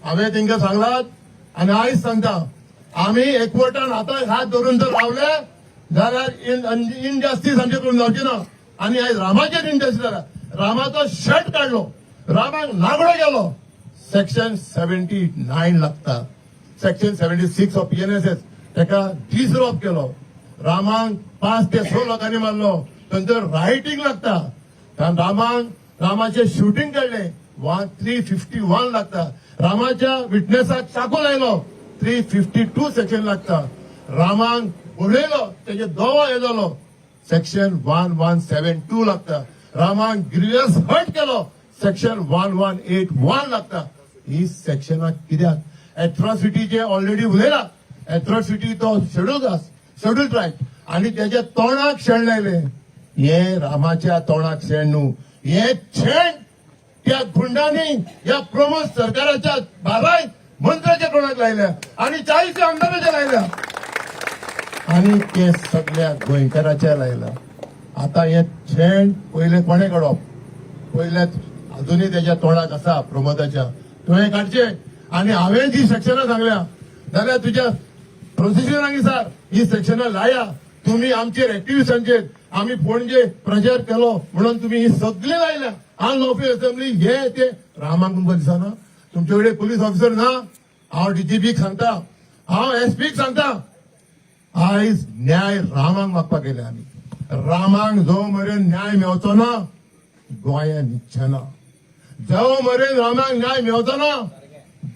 Speaker 5: हांवें तेंकां सांगलात आनी आयज सांगता, आमी एकवटान हाताक हात धरून जर रावले जाल्यार इनजस्टीस आमचे कडून जावची ना. आनी आयज रामाचेर इनजस्टीस जाला. रामाचो शर्ट काडलो, रामाक नागडो गेलो, सेक्शन 79 लागता, सेक्शन 76 ऑफ पीएनएसएस, ताका डिसरोब केलो. रामांक 5 ते 6 लोकांनी मारलो, थंयसर रायटींग लागता. कारण रामांक रामाचें शुटींग काडलें, 351 लागता. रामाच्या विटनेसाक चाकू लायलो, 352 सेक्शन लागता. रामांक उडयलो, तेजे दोवो हे जालो, सेक्शन 1172 लागता. रामांक ग्रिवियस हर्ट केलो, सेक्शन 1181 लागता. ही सेक्शनाक कित्याक एट्रॉसिटीचे ऑलरेडी उलयला. एट्रॉसिटी तो शेड्यूल कास्ट, शेड्यूल ट्रायब, आणि त्याच्या तोंडाक शेण लायले. हे रामाच्या तोंडाक शेण न्हू, हे शेण त्या गुंडांनी या प्रमोद सरकाराच्या बाराय मंत्र्याच्या तोंडाक लायल्या आणि 40 आमदाराच्या लायल्या आणि ते सगळ्या गोंयकाराच्या लायला. आता हे शेण पयले कोणे काडप? पयले अजूनय त्याच्या तोंडाक आसा प्रमोदाच्या, तुवें काडचे. आणि हांवें जी सेक्शनां सांगल्या जाल्यार तुज्या प्रोसिक्युटरांनी सर ही सेक्शनां लाया. तुम्ही आमचेर एक्टिविस्टांचेर आमी पणजे प्रचार केलो म्हणून तुम्ही ही सगळी लायल्या, अनलॉफुल असेंब्ली हे ते. रामाक तुमकां दिसना? तुमचे कडेन पुलीस ऑफिसर ना? हांव डीजीपीक सांगता, हांव एसपीक सांगता, आयज न्याय रामाक मागपाक गेले आमी. रामाक जो मेरेन न्याय मेवचो ना, गोंया न्हिदचें ना. जो मेरेन रामाक न्याय मेवचो ना,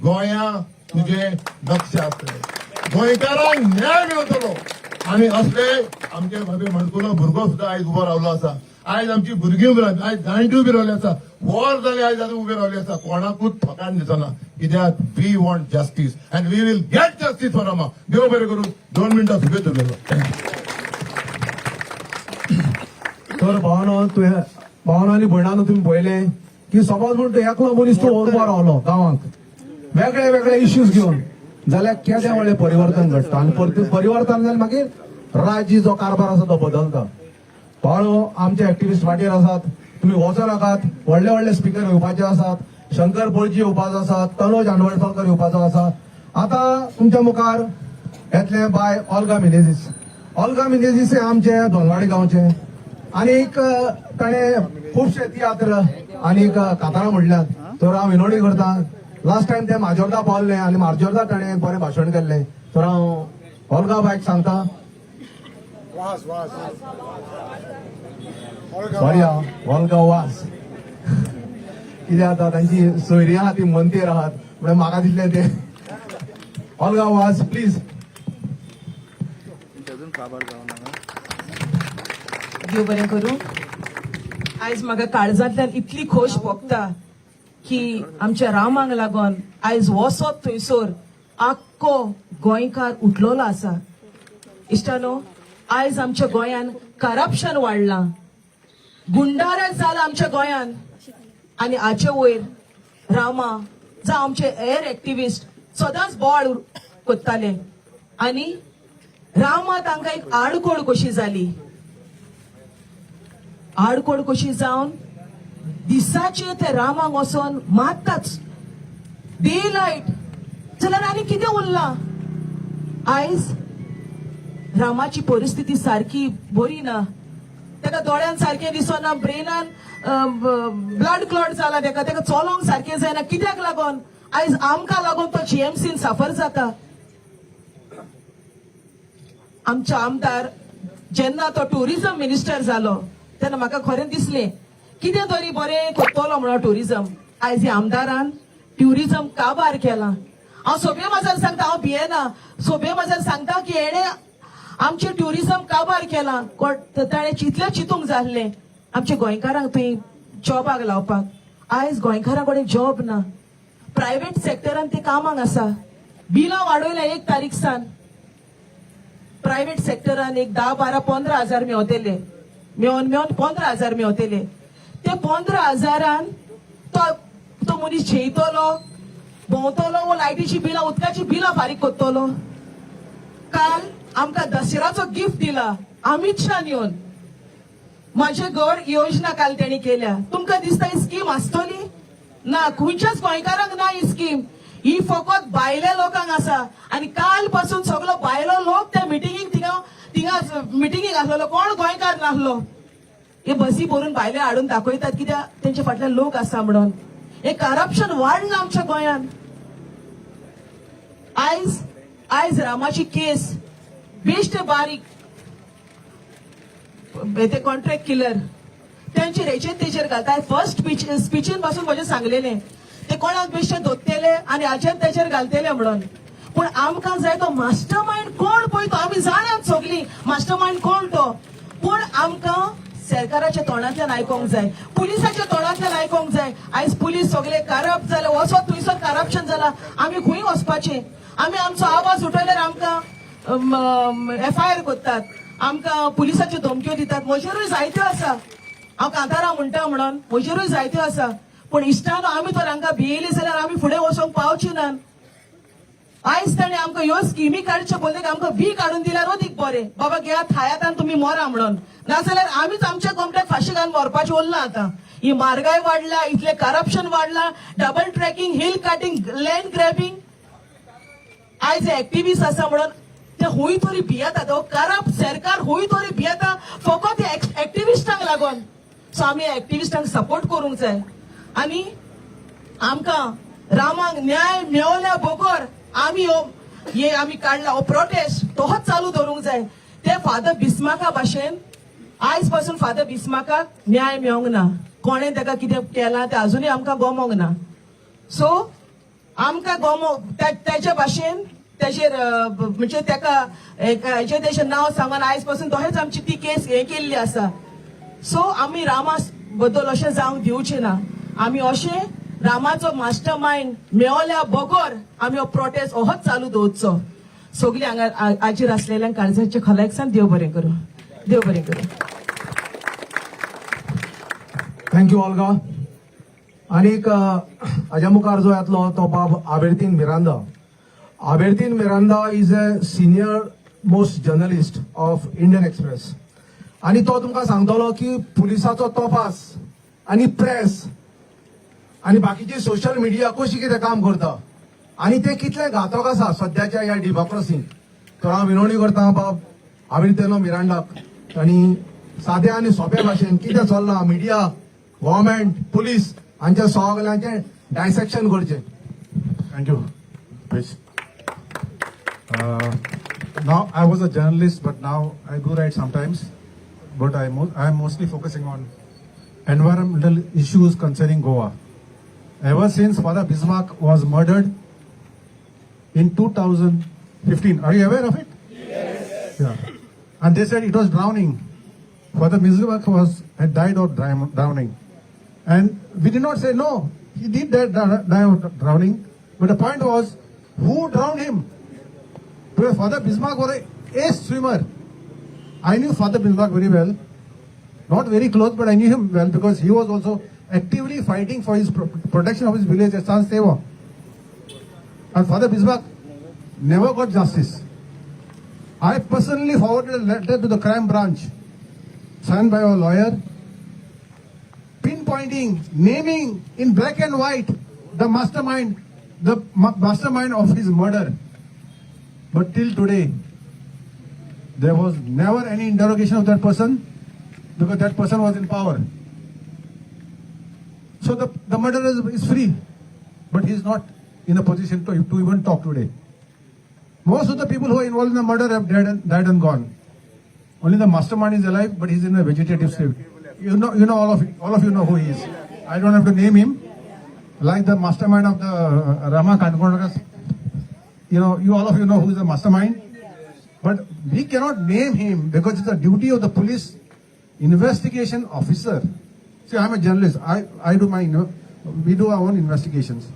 Speaker 5: गोंया तुजें लक्ष आसतलें. गोंयकारांक न्याय मेवतलो. आनी असले आमचे बाबे माणकुलो भुरगो सुद्दां आयज उबो रावलो आसा. आयज आमची भुरगीं उबी रावली, आयज जाणटी उबी रावली आसा, वर जाले आयज आतां उबे रावली आसा. कोणाकूच थकान दिसना, कित्याक we want justice and we will get justice for Rama. देव बरें करूं. 2 मिनटां सुबेत उलयलो. Thank you.
Speaker 2: तर भावानो, तुवें, भावानो आनी भयणानो, तुमी पळयलें की समज म्हण तूं एकलो मनीस तूं उबो रावलो गांवांत वेगळे वेगळे इश्यूज घेवन जाल्यार केदें व्हडलें परिवर्तन घडटा. आनी परिवर्तन जाल्यार मागीर राज्य जो कारभार आसा तो बदलता. भावानो, आमचे एक्टिविस्ट वाटेर आसात, तुमी वचो नाकात. व्हडले व्हडले स्पिकर येवपाचे आसात. शंकर पोळजी येवपाचो आसा, तनोज आंडवळकर येवपाचो आसा. आतां तुमच्या मुखार येतले बाय ओल्गा मिनेझीस. ओल्गा मिनेझीस हे आमचे दोनवाडी गांवचे आनीक ताणें खुबशे तियात्र आनीक कातारां म्हणल्यात. तर हांव विनवणी करता, लास्ट टायम ते माजोर्दा पावल्ले आनी माजोर्दा ताणें एक बरें भाशण केल्लें. तर हांव ओल्गा बायक सांगता, सॉरी, ओल्गा वाज. कितें जाता, तांची सोयरी आहा ती मंतेर आहात, म्हणल्यार म्हाका दिसलें ते. Olga Vaz, please.
Speaker 6: अजून काबार जावना.
Speaker 7: देव बरें करूं. आयज म्हाका काळजांतल्यान इतली खोश भोगता की आमच्या रामाक लागून आयज वचत थंयसर आख्खो गोंयकार उठलोलो आसा. इश्टानो, आयज आमच्या गोंयान करप्शन वाडलां, गुंडारच जाला आमच्या गोंयान. आनी हाचे वयर रामा, जावं आमचे हेर एक्टिविस्ट सदांच बोवाळ करताले आनी रामा तांकां एक आडकोड कशी जाली. आडकोड कशी जावन दिसाचे ते रामाक वचोन मारताच, डे लायट. जाल्यार आनी कितें उरलां? आयज रामाची परिस्थिती सारकी बरी ना. ताका दोळ्यान सारकें दिसना, ब्रेनान ब्लड क्लॉट जाला ताका, ताका चलोंक सारकें जायना. कित्याक लागून? आयज आमकां लागून तो जीएमसीन साफर जाता. आमचो आमदार जेन्ना तो टुरिझम मिनिस्टर जालो तेन्ना म्हाका खरें दिसलें कितें तरी बरें करतलो म्हणून टुरिझम. आयज ह्या आमदारान ट्युरिझम काबार केला. हांव सोबे माजार सांगता, हांव भियेना. सोबे माजार सांगता की हेणे आमचें ट्युरिजम काबार केलां. ताणें चितलें, चिंतूंक जाय आसलें आमच्या गोंयकारांक थंय जॉबाक लावपाक. आयज गोंयकारां कडेन जॉब ना. प्रायव्हेट सेक्टरान ते कामाक आसा. बिलां वाडयल्या 1 तारीख सान. प्रायव्हेट सेक्टरान एक 10, 12, 15 हजार मेवतले, मेवन मेवन 15 हजार मेवतले. ते 15 हजारान तो तो मनीस जेयतलो, भोंवतलो वो लायटीची बिलां, उदकाची बिलां फारीक करतलो? काल आमकां दसऱ्याचो गिफ्ट दिला अमित शान येवन. माझे घर योजना काल तेणी केल्या. तुमकां दिसता ही स्कीम आसतली? ना, खंयच्याच गोंयकारांक ना ही स्कीम. ही फकत भायल्या लोकांक आसा. आनी काल पासून सगलो भायलो लोक त्या मिटिंगेक थिंगा थिंगा मिटिंगेक आसलेलो. कोण गोंयकार नासलो. हे बसी भरून भायले हाडून दाखयतात, कित्याक तेंच्या फाटल्यान लोक आसा म्हणून. हे करप्शन वाडलां आमच्या गोंयांत. आयज आयज रामाची केस बेश्ट बारीक ते कॉन्ट्रॅक्ट किलर त्यांचेर हेचेर तेचेर घालता. फर्स्ट स्पिचीन पासून म्हजें सांगलेलें, ते कोणाक बेश्टे धोत्तेले आनी हाचेर तेचेर घालतेले म्हणून. पूण आमकां जाय तो मास्टर मायंड कोण पळय तो. आमी जाणात सगळीं मास्टर मायंड कोण तो. पूण आमकां सरकाराच्या तोंडांतल्यान आयकोंक जाय, पुलिसाच्या तोंडांतल्यान आयकोंक जाय. आयज पुलीस सगळे करप्ट जाले. वचत थंयसर करप्शन जाला. आमी खंय वचपाचें? आमी आमचो आवाज उठयल्यार आमकां एफआयआर करतात, आमकां पुलिसाच्यो धमक्यो दितात. म्हजेरूय जायत्यो आसा. हांव कांतारा म्हणटा म्हणून म्हजेरूय जायत्यो आसा. पूण इश्टानो, आमी तर हांकां भियेली जाल्यार आमी फुडें वचोंक पावची नात. आयज ताणें आमकां ह्यो स्किमी काडच्यो पडले. आमकां वीख हाडून दिल्यार अदीक बरें. बाबा घेयात, खायात आनी तुमी मरा म्हणून. नाजाल्यार आमीच आमच्या गोमट्याक फांशी घालून मरपाचें उरलां. आतां ही म्हारगाय वाडल्या, इतलें करप्शन वाडलां, double tracking, hill cutting, land grabbing. आयज एक्टिविस्ट आसा म्हणून ते हुंय तरी भियेतात. हो करप्ट सरकार हुंय तरी भियेता फकत एक्टिविस्टांक लागून. सो आमी एक्टिविस्टांक सपोर्ट करूंक जाय आनी आमकां रामाक न्याय मेवल्या बगर आमी हो हे आमी काडला हो प्रोटेस्ट तोच चालू दवरूंक जाय. ते फादर बिस्माका भाशेन आयज पासून फादर बिस्माकाक न्याय मेळोंक ना. कोणें ताका कितें केलां तें अजुनूय आमकां गोमोंक ना. सो आमकां गोमो तेच्या भाशेन तेजेर म्हणजे तेका हेजें तेजें नांव सांगून आयज पासून तशेंच आमची ती केस हें केल्ली आसा. सो आमी रामा बद्दल अशें जावंक दिवचे ना. आमी अशें रामाचो मास्टर मायंड मेवल्या बगर आमी हो प्रोटेस्ट ओहोच चालू दवरचो. सगळीं हांगा हाजीर आसलेल्यांक काळजाचे खोलायेक देव बरें करूं, देव बरें करूं.
Speaker 2: Thank you Olga. आनीक हाज्या मुखार जो येतलो तो बाब आबेर्तीन Miranda. आबेर्तीन Miranda is a senior most journalist of Indian Express आनी तो तुमकां सांगतलो की पुलिसाचो तपास आनी प्रेस आनी बाकीची सोशल मिडिया कशी कितें काम करता आनी ते कितले घातक आसा सद्याच्या ह्या डेमोक्रेसीन. तर हांव विनवणी करता बाब आबेर्तीनो मिरांडाक आनी साद्या आनी सोंप्या भाशेन कितें चल्लां मिडिया, गव्हर्मेंट, पुलीस हांच्या सगल्यांचें डायसेक्शन करचें.
Speaker 4: Thank you. Please. Now I was a journalist, but now I do write sometimes. But I am mostly focusing on environmental issues concerning Goa. Ever since Father Bismarck was murdered in 2015, are you aware of it? Yes. Yeah. And they said it was drowning. Father Bismarck was had died of drowning. And we did not say no, he did die of drowning. But the point was, who drowned him? Because Father Bismarck was a ace swimmer. I knew Father Bismarck very well. Not very close, but I knew him well because he was also actively fighting for his protection of his village at San Seva. And Father Bismarck never got justice. I personally forwarded a letter to the crime branch, signed by our lawyer, pinpointing, naming in black and white the mastermind of his murder. But till today, there was never any interrogation of that person because that person was in power. So the murderer is free, but he is not in a position to even talk today. Most of the people who are involved in the murder have died and gone. Only the mastermind is alive, but he's in a vegetative state. You know, all of you know who he is. I don't have to name him. Like the mastermind of the Rama Kankondakas. You all of you know who is the mastermind.
Speaker 2: But we cannot name him because it's the duty of the police investigation officer. See, I'm a journalist. I do my, we do our own investigations.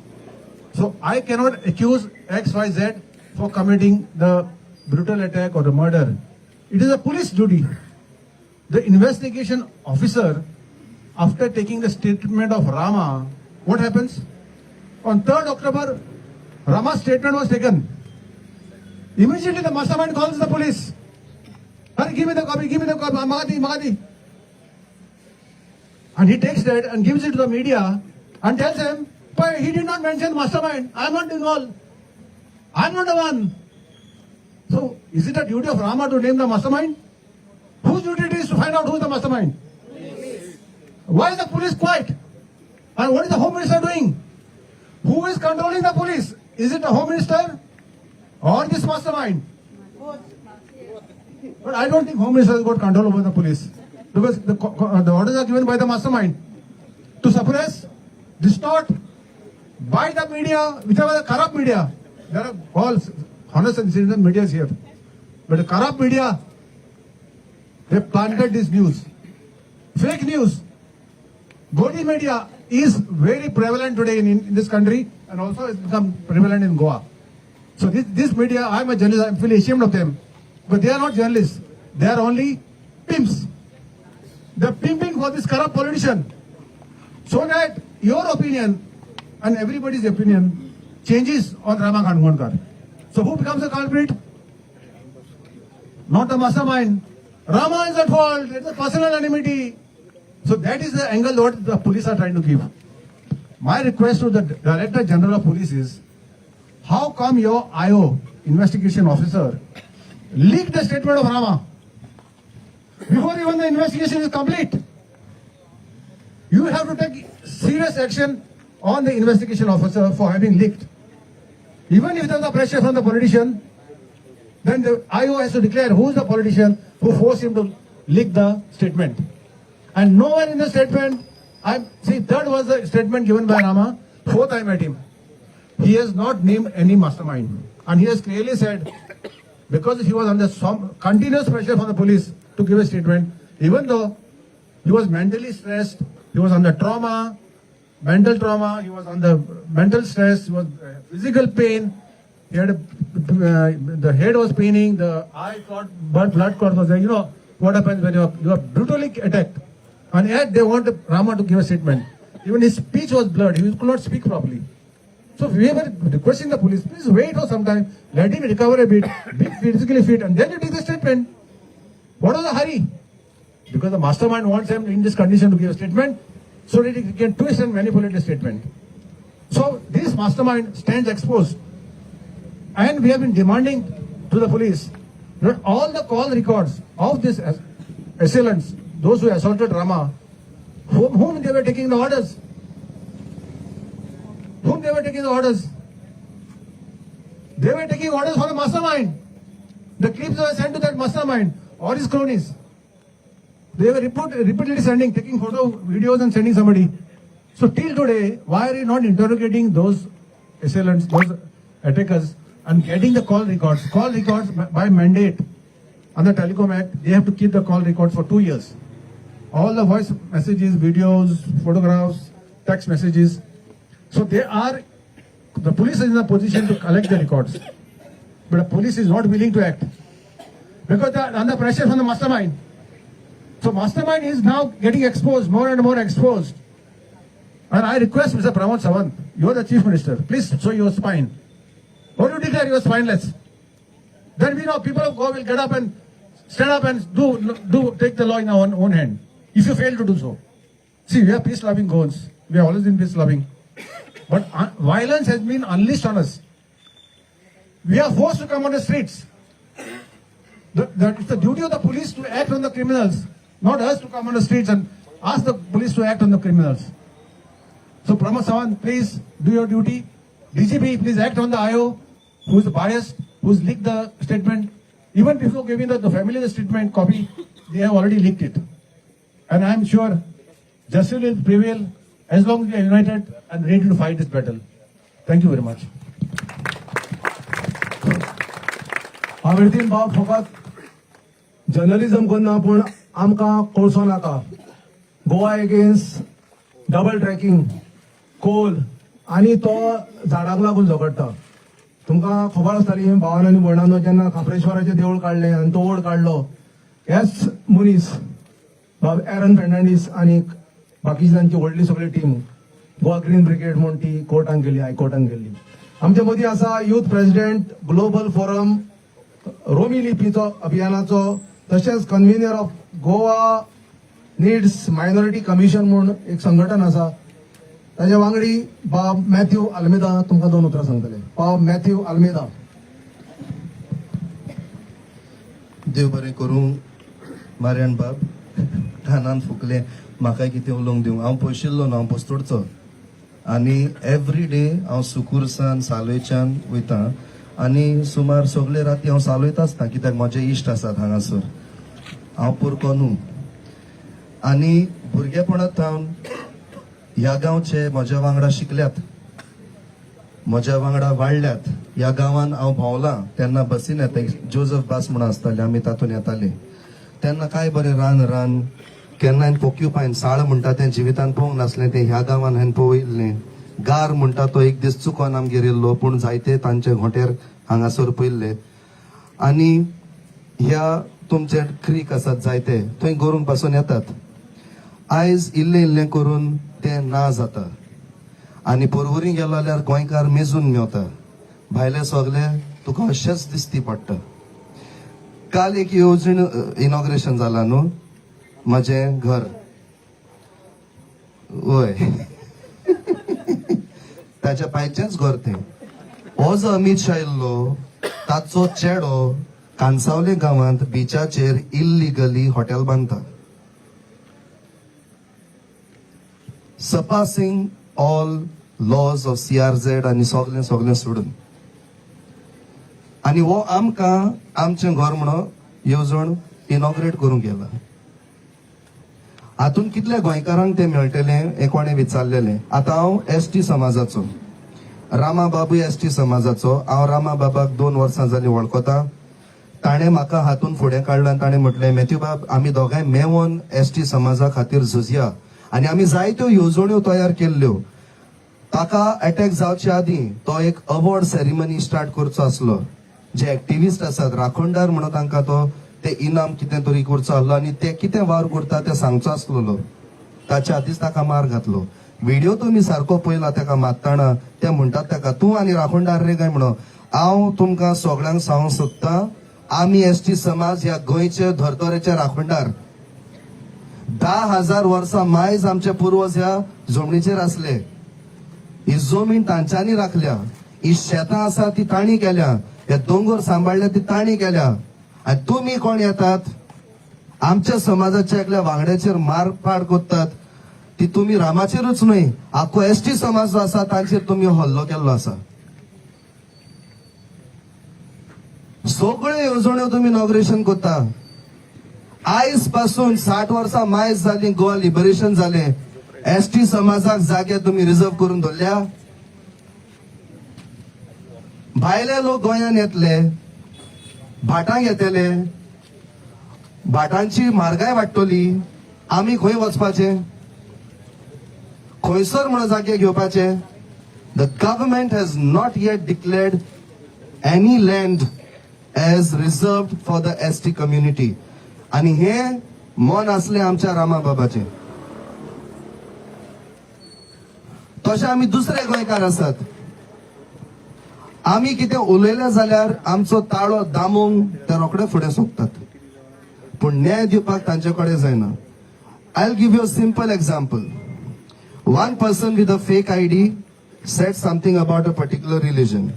Speaker 2: So I cannot accuse X, Y, Z for committing the brutal attack or the murder. It is a police duty. The investigation officer, after taking the statement of Rama, what happens? On 3rd October, Rama's statement was taken. Immediately the mastermind calls the police. Hurry, give me the copy, give me the copy, Magadi, Magadi. And he takes that and gives it to the media and tells them, but he did not mention mastermind. I am not involved. I am not the one. So, is it a duty of Rama to name the mastermind? Whose duty it is to find out who is the mastermind? Police. Why is the police quiet? And what is the Home Minister doing? Who is controlling the police? Is it the Home Minister or this mastermind? But I don't think Home Minister has got control over the police because the orders are given by the mastermind to suppress, distort, by the media, whichever the corrupt media. There are all honest and citizen media is here. But the corrupt media, they planted this news. Fake news. Godi media is very prevalent today in this country and also it's become prevalent in Goa. So this media, I'm a journalist, I'm feeling ashamed of them. But they are not journalists. They are only pimps. They're pimping for this corrupt politician. So that your opinion and everybody's opinion changes on Rama Khangonkar. So who becomes the culprit? Not the mastermind. Rama is at fault. It's a personal enmity. So that is the angle what the police are trying to give. My request to the Director General of Police is, how come your IO, investigation officer, leaked the statement of Rama before even the investigation is complete? You have to take serious action on the investigation officer for having leaked. Even if there is a pressure from the politician, then the IO has to declare who is the politician who forced him to leak the statement. And nowhere in the statement, I see, third was the statement given by Rama, fourth I met him. He has not named any mastermind. And he has clearly said, because he was under some continuous pressure from the police to give a statement, even though he was mentally stressed, he was under trauma, mental trauma, he was under mental stress, he was physical pain, he had the head was paining, the eye clot, blood clot was there. You know what happens when you are brutally attacked. And yet they want Rama to give a statement. Even his speech was blurred, he could not speak properly. So we were requesting the police, please wait for some time, let him recover a bit, be physically fit, and then you take the statement. What was the hurry? Because the mastermind wants him in this condition to give a statement, so that he can twist and manipulate the statement. So this mastermind stands exposed. And we have been demanding to the police that all the call records of these assailants, those who assaulted Rama, whom they were taking the orders, whom they were taking the orders. They were taking orders from the mastermind. The clips were sent to that mastermind or his cronies. They were repeatedly sending, taking photo, videos and sending somebody. So till today, why are you not interrogating those assailants, those attackers, and getting the call records? Call records by mandate under Telecom Act, they have to keep the call records for 2 years. All the voice messages, videos, photographs, text messages. So the police is in a position to collect the records. But the police is not willing to act because they are under pressure from the mastermind. So mastermind is now getting exposed, more and more exposed. And I request Mr. Pramod Sawant, you are the Chief Minister, please show your spine. Or you declare you are spineless. Then we know people of Goa will get up and stand up and do take the law in our own hand. If you fail to do so. See, we are peace-loving Goans. We have always been peace-loving. But violence has been unleashed on us. We are forced to come on the streets. It's the duty of the police to act on the criminals, not us to come on the streets and ask the police to act on the criminals. So Pramod Sawant, please do your duty. DGP, please act on the IO, who is biased, who's leaked the statement. Even before giving the family the statement copy, they have already leaked it. And I am sure justice will prevail as long as we are united and ready to fight this battle. Thank you very much. बाब बाब फकत journalism करना पूण आमकां कोळसो नाका. Goa against double tracking coal आनी तो झाडांक लागून झगडटा. तुमकां खबर आसतली भावान आनी भयणांनो, जेन्ना खाप्रेश्वराचें देवूळ काडलें आनी तो ओड काडलो, हेच मनीस बाब एरन फेर्नांडीस आनी बाकीची तांची व्हडली सगळी टीम गोवा ग्रीन ब्रिगेड म्हूण ती कोर्टान गेली, हायकोर्टान गेल्ली. आमच्या मदीं आसा युथ प्रेसिडेंट ग्लोबल फोरम रोमी लिपीचो अभियानाचो, तशेंच convener of Goa needs minority commission म्हूण एक संघटन आसा, ताच्या वांगडी बाब मॅथ्यू आल्मेदा तुमकां दोन उतरां सांगतले. बाब मॅथ्यू आल्मेदा.
Speaker 6: देव बरें करूं मार्यान बाब. कानान फुकलें, म्हाका कितें उलोवंक दिवं. हांव पयशिल्लो न्हू, हांव पोस्तोडचो आनी एवरी डे हांव सुकूरसान सालयच्यान वयता आनी सुमार सगळे राती हांव सालयत आसता, कित्याक म्हजे इश्ट आसात हांगासर. हांव पुरको न्हू आनी भुरगेपणांत थावन ह्या गांवचे म्हज्या वांगडा शिकल्यात, म्हज्या वांगडा वाडल्यात. ह्या गांवान हांव भोंवलां तेन्ना बसीन येता, जोजफ बास म्हणून आसताले, आमी तातूंत येताले तेन्ना. काय बरें रान रान, केन्ना हांवें पोक्युपायन साळ म्हणटा तें जिवितान पळोवंक नासलें, तें ह्या गांवान हांवें पळयल्लें. गार म्हणटा तो एक दीस चुकोन आमगेर येयल्लो, पूण जायते तांचे घोंटेर हांगासर पयल्ले. आनी ह्या तुमचे क्रीक आसात जायते, थंय गोरूंक पासून येतात. आयज इल्लें इल्लें करून तें ना जाता आनी पर्वरी गेलो जाल्यार गोंयकार मेजून मेवता, भायले सगले तुका अशेंच दिसती पडटा. काल एक येवजण इनॉग्रेशन जाला न्हू, म्हजें घर, वय, ताच्या पायचेंच घर तें. हो जो अमीत शाह येयल्लो, ताचो चेडो कांसावले गांवांत बिचाचेर इल्लिगली हॉटेल बांदता, surpassing all laws of CRZ आनी सगळें सगळें सोडून. आनी हो आमकां आमचें घर म्हणून येवजण इनॉग्रेट करूंक गेला. हातूंत कितल्या गोंयकारांक तें मेळटलें हें कोणें विचारलेलें? आतां हांव एस टी समाजाचो, रामा बाबूय एस टी समाजाचो. हांव रामा बाबाक 2 वर्सां जालीं वळखता. ताणें म्हाका हातून फुडें काडलो आनी ताणें म्हटलें, मॅथ्यू बाब, आमी दोगांय मेवोन एस टी समाजा खातीर झुजया. आनी आमी जायत्यो येवजण्यो तयार केल्ल्यो. ताका अटॅक जावचे आदीं तो एक अवॉर्ड सेरेमनी स्टार्ट करचो आसलो. जे एक्टिविस्ट आसात, राखणदार म्हणून तांकां तो ते इनाम कितें तरी करचो आसलो आनी ते कितें वावर करता तें सांगचो आसलेलो. ताच्या आदींच ताका मार घातलो. व्हिडिओ तुमी सारको पळयला, ताका मारतना ते म्हणटात ताका, तूं आनी राखणदार रे काय म्हणून. हांव तुमकां सगळ्यांक सांगूंक सोदतां, आमी एस टी समाज ह्या गोंयचे धर्तरेचे राखणदार. 10,000 वर्सां मायज आमचे पुर्वज ह्या जमनीचेर आसले. ही जमीन तांच्यांनी राखल्या, ही शेतां आसा ती तांणी केल्या, हे दोंगर सांबाळ्ळे ती तांणी केल्या. आनी तुमी कोण येतात, आमच्या समाजाच्या एकल्या वांगड्याचेर मारपाड करतात? ती तुमी रामाचेरूच न्हय, आख्खो एस टी समाज जो आसा तांचेर तुमी हल्लो केल्लो आसा. सगळ्यो येवजण्यो तुमी इनॉग्रेशन करता. आयज पासून 60 वर्सां मायज जाली गोवा लिबरेशन जालें. एस टी समाजाक जागे तुमी रिजर्व करून दवरल्या? भायले लोक गोंयांत येतले, भाटां घेतले, भाटांची म्हारगाय वाडटली. आमी खंय वचपाचे? खंयसर म्हणून जागे घेवपाचे? The government has not yet declared any land as reserved for the ST community. आणि हे मन असले आमच्या रामा बाबाचे. तशे आमी दुसरे गोंयकार आसात. आमी कितें उलयले जाल्यार आमचो ताळो दामूंक ते रोखडे फुडें सोदतात, पूण न्याय दिवपाक तांचे कडेन जायना. I give you a simple example. One person with a fake ID said something about a particular religion.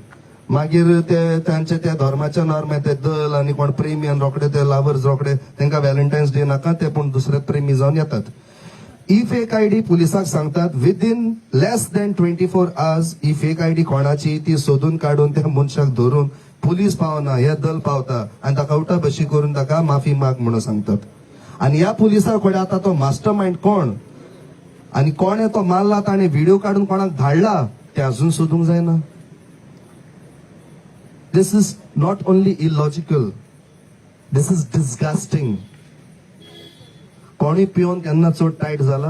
Speaker 6: मागीर ते तांचे त्या धर्माच्या नांवार ते दल आनी कोण प्रेमी आनी रोखडे ते लावर्स, रोखडे तांकां व्हॅलेंटायन्स डे नाका, ते पूण दुसरे प्रेमी जावन येतात. ही फेक आयडी पुलिसाक सांगतात. Within less than 24 hours he fake ID कोणाची ती सोदून काडून त्या मनशाक धरून, पुलीस पावना, हे दल पावता आनी ताका उठा बशी करून ताका माफी माग म्हणून सांगतात. आनी ह्या पुलिसां कडेन आतां तो मास्टर मायंड कोण आनी कोणे तो मारला, ताणें व्हिडिओ काडून कोणाक धाडला, ते अजून सोदूंक जायना. This is not only illogical, this is disgusting. कोणी पिवन केन्ना चड टायट जाला?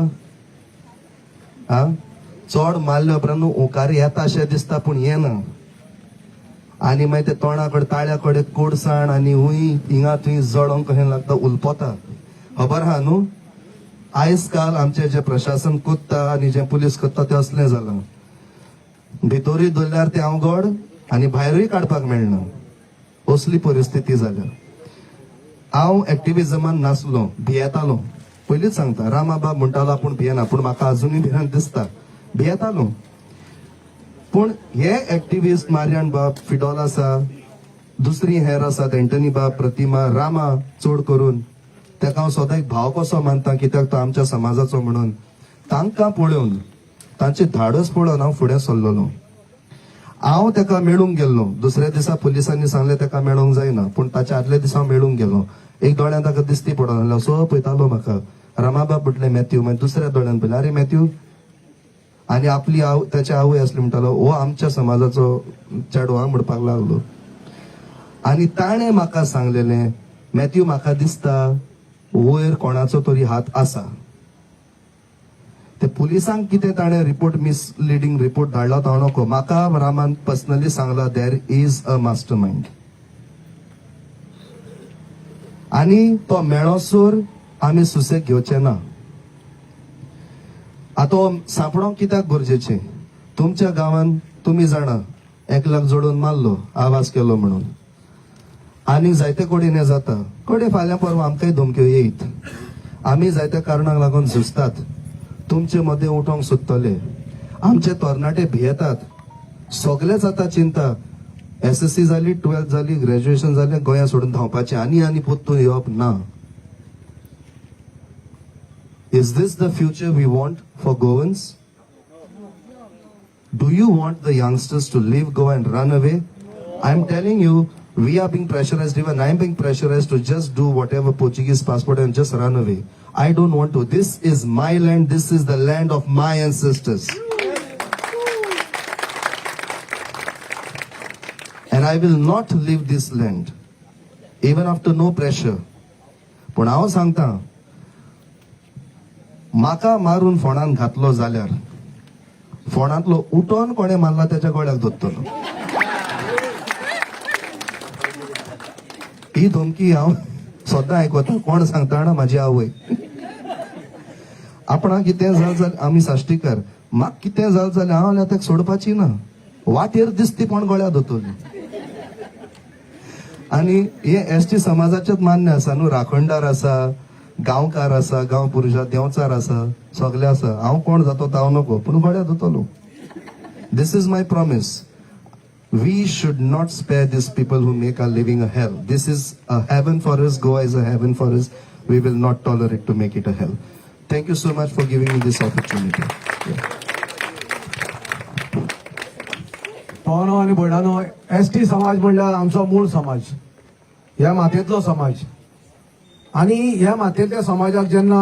Speaker 6: आ, चड मारल्या उपरांत ओंकार येता अशें दिसता, पूण येना. आनी मागीर ते तोंडा कडेन, ताळ्या कडेन कोडसाण आनी हुंय हिंगा थंय जळोंक कशें लागता, उलपता. खबर आहा न्हू? आयज काल आमचें जें प्रशासन कोत्ता आनी जें पुलीस कोत्ता तें असलें जालां. भितरूय धरल्यार तें अवघड आनी भायरूय काडपाक मेळना, असली परिस्थिती जाल्या. हांव एक्टिविजमान नासलो, भियेतालो. पयलींच सांगता, रामाबाब म्हणटालो आपूण भियेना, पूण म्हाका अजुनूय भिरांत दिसता. भियेतालो, पूण हे एक्टिविस्ट मार्यान बाब, फिडॉल आसा, दुसरी हेर आसात, एंटनी बाब, प्रतिमा, रामा चड करून तेका हांव सदां एक भाव कसो मानता, कित्याक तो आमच्या समाजाचो म्हणून. तांकां पळोवन, तांचे धाडस पळोवन हांव फुडें सरलेलो. हांव तेका मेळूंक गेल्लो. दुसऱ्या दिसा पुलिसांनी सांगलें तेका मेळोंक जायना, पूण ताच्या आदल्या दिसा हांव मेळूंक गेलो. एक दोळ्यान ताका दिसती पडोन असो पळयतालो म्हाका. रमाबाब म्हटलें, मॅथ्यू. मागीर दुसऱ्या दोळ्यान पळयलें, अरे मॅथ्यू. आनी आपली आव ताची आवय आसली, म्हणटालो, हो आमच्या समाजाचो चेडो हा म्हणपाक लागलो. आनी ताणें म्हाका सांगलेलें, मॅथ्यू, म्हाका दिसता वयर कोणाचो तरी हात आसा. ते पुलिसांक कितें ताणें रिपोर्ट, मिसलिडींग रिपोर्ट धाडला तो नको. म्हाका रामान पर्सनली सांगला, there is a mastermind आनी तो मेळोसर आमी सुसेग घेवचे ना. आतां सांपडोंक कित्याक गरजेचें? तुमच्या गांवान तुमी जाणा, एकल्याक जोडून मारलो आवाज केलो म्हणून. आनी जायते कडेन हें जाता. कडेन फाल्यां परवां आमकांय धमक्यो येयत. आमी जायत्या कारणाक लागून झुजतात. तुमचे मदें उठोंक सोदतले. आमचे तरणाटे भियेतात. सगळेच आतां चिंता, एसएससी जाली, 12th जाली, ग्रॅज्युएशन जालें, गोंया सोडून धांवपाचें आनी आनी परतून येवप ना. Is this the future we want for Goans? Do you want the youngsters to leave Goa and run away? I'm telling you, we are being pressurized, even I'm being pressurized to just do whatever Portuguese passport and just run away. I don't want to. This is my land. This is the land of my ancestors. And I will not leave this land, even after no pressure. पूण हांव सांगता, म्हाका मारून फोंडान घातलो जाल्यार फोंडांतलो उठोन कोणें मारला त्याच्या गळ्याक धरतलो. ही धमकी हांव सद्दां आयकता. कोण सांगता ना? म्हाजी आवय. आपणाक कितें जालें जाल्यार, आमी साश्टीकर, म्हाका कितें जालें जाल्यार हांव जाल्यार ताका सोडपाची ना. वाटेर दिसती पण गळ्याक धरतली. आनी हे एसटी समाजाचेच मान्य आसा न्हू. राखणदार आसा, गांवकार आसा, गांव पुरुषा, देंवचार आसा, सगळे आसा. हांव कोण जातो तो हांव नको, पूण गळ्याक धरतलो. This is my promise. We should not spare these people who make our living a hell. This is a heaven for us. Goa is a heaven for us. We will not tolerate to make it a hell. Thank you so much for giving me this opportunity. Yeah.
Speaker 2: भावानो आनी भयणानो, ST समाज म्हणल्यार आमचो मूळ समाज, ह्या मातयेंतलो समाज. आनी ह्या मातयेंतल्या समाजाक जेन्ना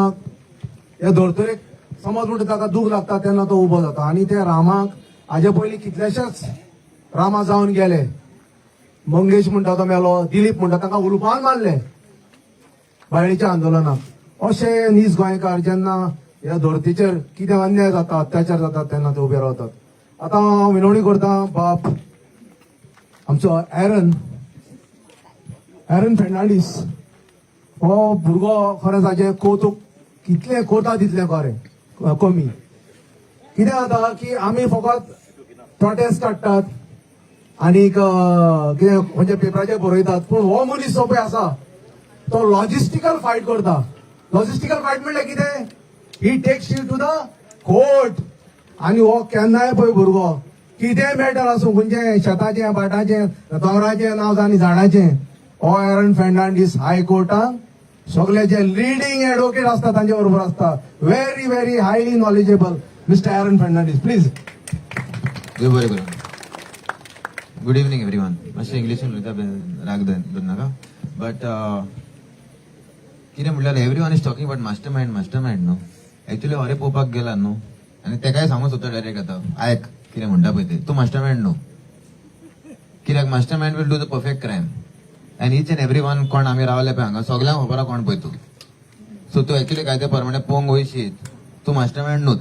Speaker 2: ह्या धर्तरेक समज म्हणटा ताका दूख लागता, तेन्ना तो उबो जाता. आनी त्या रामाक हाजे पयलीं कितलेशेच रामा जावन गेले. मंगेश म्हणटा तो मेलो, दिलीप म्हणटा ताका उलपान मारले बायलेच्या आंदोलनाक. अशे नीज गोंयकार जेन्ना ह्या धर्तीचेर कितें अन्याय जाता, अत्याचार जाता, तेन्ना ते उबे रावतात. आतां हांव विनवणी करता, बाप आमचो एरन, एरन फेर्नांडीस हो भुरगो, खरें ताजें कौतूक कितलें करता तितलें खरें कमी. कितें जाता की आमी फकत प्रोटेस्ट काडटात आनीक कितें म्हणजे पेपराचेर बरयतात, पूण हो मनीस जो पळय आसा तो लॉजिस्टिकल फायट करता. लॉजिस्टिकल फायट म्हणल्यार कितें? He takes you to the court. आनी हो केन्नाय पळय भुरगो कितेंय मॅटर आसूं, खंयचें शेताचें, भाटाचें, दोंगराचें नांव आनी झाडाचें, हो एरन फेर्नांडीस हायकोर्टान सगळे जे लिडींग एडवोकेट आसता तांचे बरोबर आसता. Very very highly knowledgeable Mister Aaron Fernandes, please.
Speaker 8: देव बरें करूं. Good evening everyone. मातशें इंग्लिशीन उलयता, राग धरनाका. बट कितें म्हणल्यार, everyone is talking about mastermind, mastermind न्हू. एक्चुअली अरे पळोवपाक गेला न्हू, आनी तेकाय सांगूंक सोदता डायरेक्ट आतां, आयक कितें म्हणटा पळय ते. तूं मास्टर मायंड न्हू. कित्याक कित्याक mastermind will do the perfect crime and each and every one कोण आमी रावले पळय हांगा सगल्यांक खबर आहा कोण पळय तूं. सो तूं एक्चुअली कायद्या प्रमाणे पळोवंक वयशीत, तूं मास्टर मायंड न्हूत.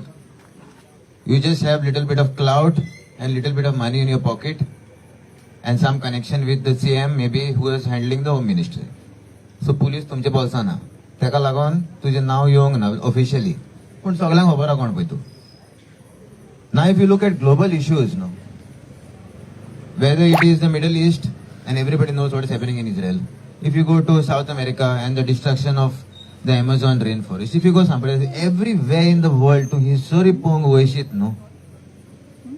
Speaker 8: You just have little bit of clout and little bit of money in your pocket and some connection with the CM maybe, who is handling the home ministry. So police तुमच्या बोल्सां ना, तेका लागून तुजें नांव येवंक ना officially, पूण सगळ्यांक खबर आहा कोण पळय तूं. Now if you look at global issues, no, whether it is the Middle East, and everybody knows what is happening in Israel. If you go to South America and the destruction of the Amazon rainforest, if you go somewhere else, everywhere in the world, तूं history पळोवंक वयशीत न्हू,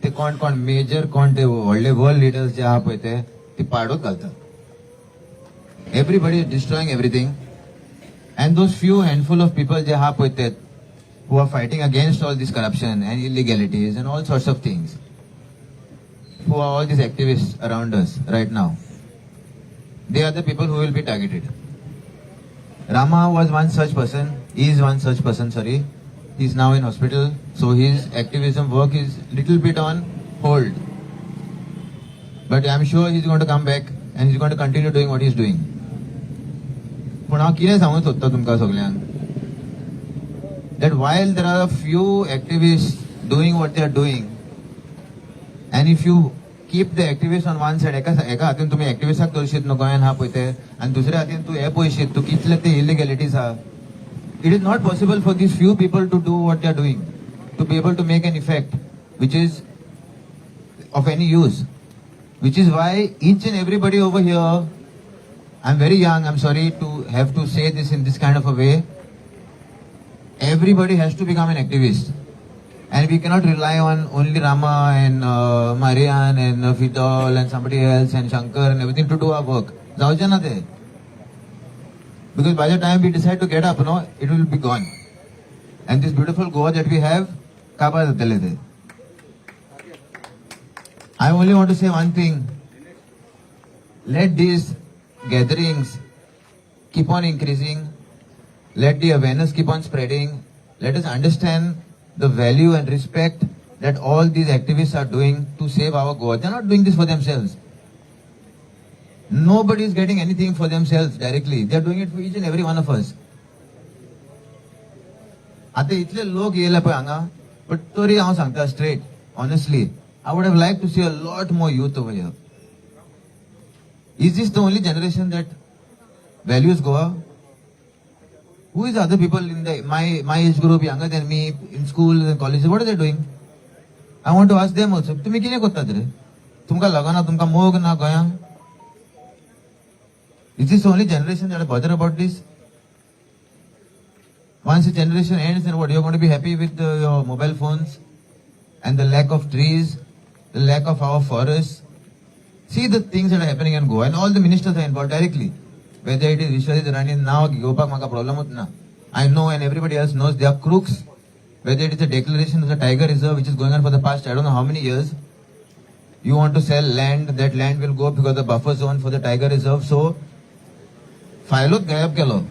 Speaker 8: ते कोण कोण major, कोण ते व्हडले world leaders जे आहा पळय, ते ती पाडूच घालतात. Everybody is destroying everything and those few handful of people जे आहा पळय ते who are fighting against all this corruption and illegalities and all sorts of things, who are all these activists around us right now, they are the people who will be targeted. Rama was one such person, is one such person, sorry. He's now in hospital, so his activism work is little bit on hold. But I'm sure he's going to come back and he's going to continue doing what he's doing. पूण हांव कितें सांगूंक सोदता तुमकां सगल्यांक, that while there are a few activists doing what they are doing, and if you keep the activists on one side, एका एका हातीन तुमी एक्टिविस्टाक दवरशीत न्हू गोंयान आहा पळय ते, आनी दुसऱ्या हातीन तूं हे पळयशीत तूं कितले ते इलिगॅलिटीज आहा, it is not possible for these few people to do what they are doing, to be able to make an effect which is of any use, which is why each and everybody over here, I'm very young, I'm sorry to have to say this in this kind of a way, everybody has to become an activist. And we cannot rely on only Rama and Marian and Fidel and somebody else and Shankar and everything to do our work. जावचे ना ते. Because by the time we decide to get up, no, it will be gone. And this beautiful Goa that we have, काबार जातले ते. I only want to say one thing. Let these gatherings keep on increasing. Let the awareness keep on spreading. Let us understand the value and respect that all these activists are doing to save our Goa. They're not doing this for themselves. Nobody is getting anything for themselves directly. They're doing it for each and every one of us. आता इतले लोक येयले पळय हांगा, but तरी हांव सांगता straight, honestly, I would have liked to see a lot more youth over here. Is this the only generation that values Goa? Who is other people in the my age group, younger than me, in school and college? What are they doing? I want to ask them also. तुम्ही कितें करतात रे? तुमकां लागना, तुमकां मोग ना गोंयांक? Is this the only generation that bother about this? Once the generation ends, then what? You're going to be happy with your mobile phones and the lack of trees, the lack of our forests. See the things that are happening in Goa, and all the ministers are involved directly. Whether it is Vishwajit Rane now, घेवपाक म्हाका problem ना. I know and everybody else knows they are crooks. Whether it is a declaration of the tiger reserve which is going on for the past I don't know how many years. You want to sell land, that land will go because the buffer zone for the tiger reserve. So, फायलोच गायब केलो.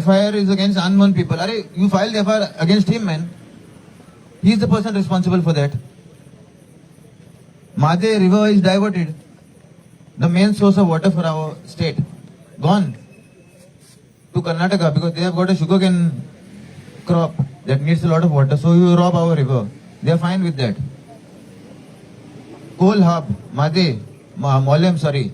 Speaker 8: FIR is against unknown people. Arey, you filed FIR against him, man. He is the person responsible for that. Mhadei River is diverted. The main source of water for our state. Gone to Karnataka because they have got a sugarcane crop that needs a lot of water. So you rob our river. They are fine with that. Coal hub, Mhadei, Mollem, sorry.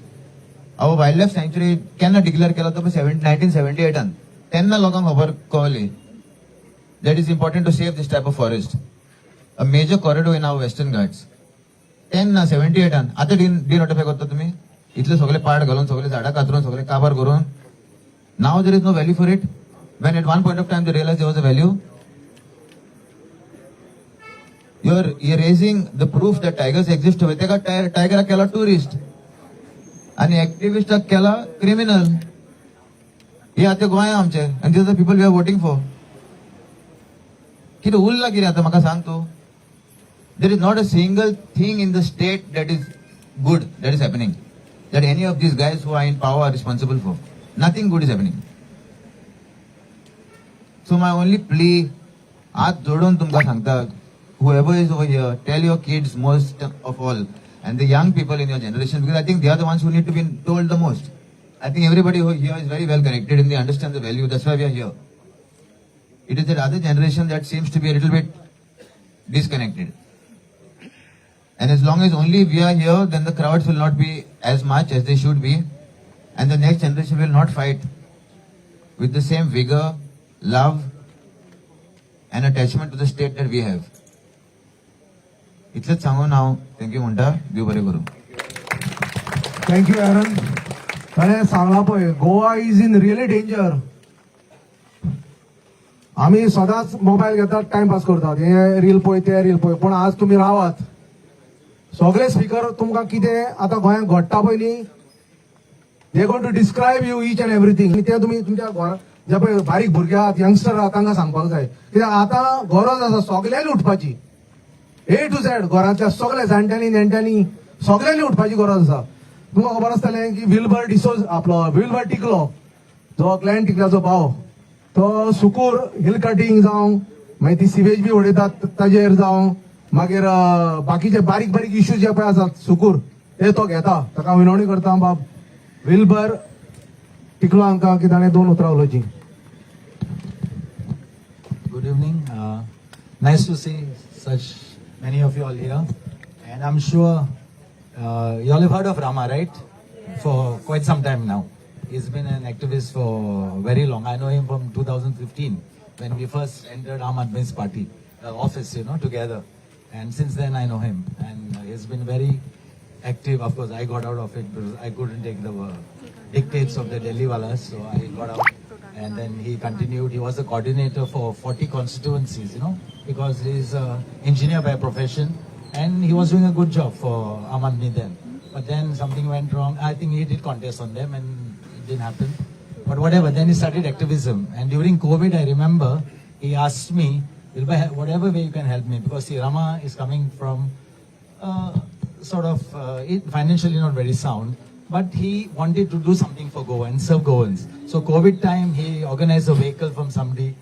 Speaker 8: Our wildlife sanctuary केन्ना declare केला तो 1978आन. तेन्ना लोकांक खबर कळली that is important to save this type of forest, a major corridor in our Western Ghats. तेन्ना 78आन. आतां डिनोटिफाय करता तुमी, इतले सगळे पाड घालून, सगळे झाडां कातरून, सगळे काबार करून. Now there is no value for it, when at one point of time they realize there was a value. You are erasing the proof that tigers exist. तेका टायगराक केला टुरिस्ट आणि ऍक्टिव्हिस्टाक केला क्रिमिनल. हे आतां गोंया आमचे, आनी these the people we are voting for. कितें उरला कितें आतां म्हाका सांग तूं. There is not a single thing in the state that is good that is happening, that any of these guys who are in power are responsible for. Nothing good is happening. So my only plea, हात जोडून तुमकां सांगता, whoever is over here, tell your kids most of all. And the young people in your generation, because I think they are the ones who need to be told the most. I think everybody who here is very well connected and they understand the value. That's why we are here. It is that other generation that seems to be a little bit disconnected. And as long as only we are here, then the crowds will not be as much as they should be. And the next generation will not fight with the same vigor, love, and attachment to the state that we have. इतलेंच सांगून हांव thank you म्हणटा. देव बरें करूं.
Speaker 2: Thank you Aaron. ताणें सांगलां पळय, Goa is in really danger. आमी सदांच मोबायल घेतात, टायमपास करतात, हे रील पळय, ते रील पळय, पूण आज तुमी रावात. सगळे स्पिकर तुमकां कितें आतां गोंयांत घडटा पळय न्ही, they going to describe you each and everything. ते तुमी तुमच्या घरा जे पळय बारीक भुरगे आहात, यंगस्टर आहात, तांकां सांगपाक जाय, कित्याक आतां गरज आसा सगल्यांनी उठपाची. ए टू झेड, घरांतल्या सगल्या जाणट्यांनी, नेणट्यांनी, सगल्यांनी उठपाची गरज आसा. तुमकां खबर आसतलें की विल्बर डिसोज, आपलो विल्बर टिकलो, जो क्लॅन टिकल्याचो भाव, तो सुकूर हिल कटिंग जावं, मागीर ती सिवेज बी उडयतात ताजेर जावं, मागीर बाकीचे बारीक बारीक इश्यूज जे पळय आसात सुकूर, ते तो घेता. ताका विनवणी करता, बाब विल्बर टिकलो हांकां की ताणें दोन उतरां उलोवची.
Speaker 9: Good evening. Nice to see such many of you all here. And I'm sure you all have heard of Rama, right? For quite some time now. He's been an activist for very long. I know him from 2015 when we first entered Aam Aadmi's party office together. And since then I know him. And he's been very active. Of course, I got out of it because I couldn't take the dictates of the Delhi walas, so I got out. And then he continued. He was the coordinator for 40 constituencies, because he's an engineer by profession, and he was doing a good job for Aam Aadmi then. But then something went wrong. I think he did contest on them, and it didn't happen. But whatever. Then he started activism, and during COVID, I remember he asked me, "Wilbur, whatever way you can help me," because see, Rama is coming from sort of financially not very sound, but he wanted to do something for Goa and serve Goans. So COVID time, he organized a vehicle from somebody.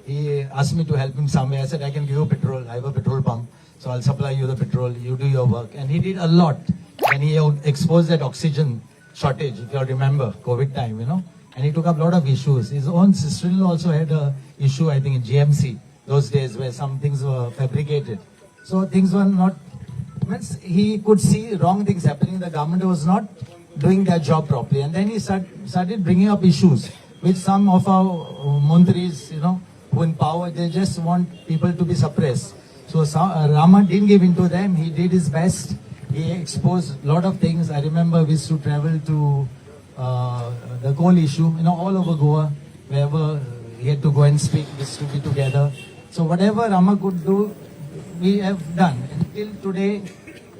Speaker 9: He asked me to help him somewhere. I said, "I can give you petrol. I have a petrol pump. So I'll supply you the petrol. You do your work." And he did a lot. And he exposed that oxygen shortage, if you all remember, COVID time. And he took up a lot of issues. His own sister-in-law also had a issue, I think, in GMC those days where some things were fabricated. So things were not, means he could see wrong things happening. The government was not doing their job properly. And then he started bringing up issues which some of our mantris, who in power, they just want people to be suppressed. So Rama didn't give in to them. He did his best. He exposed a lot of things. I remember we used to travel to the coal issue, all over Goa, wherever he had to go and speak, we used to be together. So whatever Rama could do, we have done. Until today,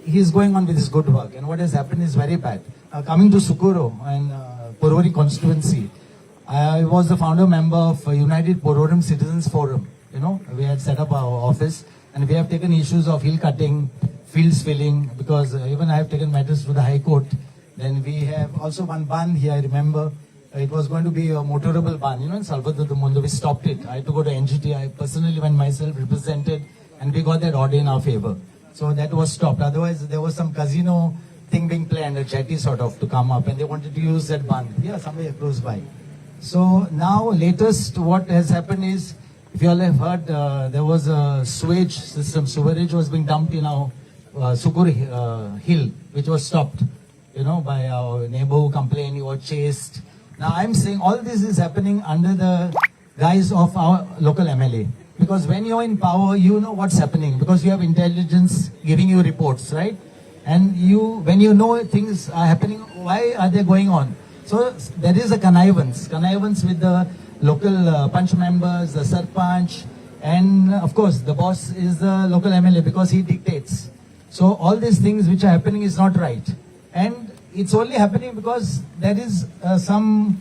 Speaker 9: he is going on with his good work. And what has happened is very bad. Coming to Socorro and Porvorim constituency, I was the founder member of United Porvorim Citizens Forum. We had set up our office and we have taken issues of hill cutting, fields filling, because even I have taken matters to the High Court. Then we have also one ban here, I remember. It was going to be a motorable ban, in Salvador do Mundo. We stopped it. I had to go to NGT. I personally went myself, represented, and we got that order in our favor. So that was stopped. Otherwise, there was some casino thing being planned, a jetty sort of, to come up, and they wanted to use that ban. Yeah, somewhere close by. So now, latest, what has happened is, if you all have heard, there was a sewage system, sewerage was being dumped in our Sukur hill, which was stopped, by our neighbor who complained, he was chased. Now I'm saying all this is happening under the guise of our local MLA. Because when you're in power, you know what's happening, because you have intelligence giving you reports, right? And when you know things are happening, why are they going on? So there is a connivance with the local punch members, the sarpanch, and of course the boss is the local MLA because he dictates. So all these things which are happening is not right. And it's only happening because there is some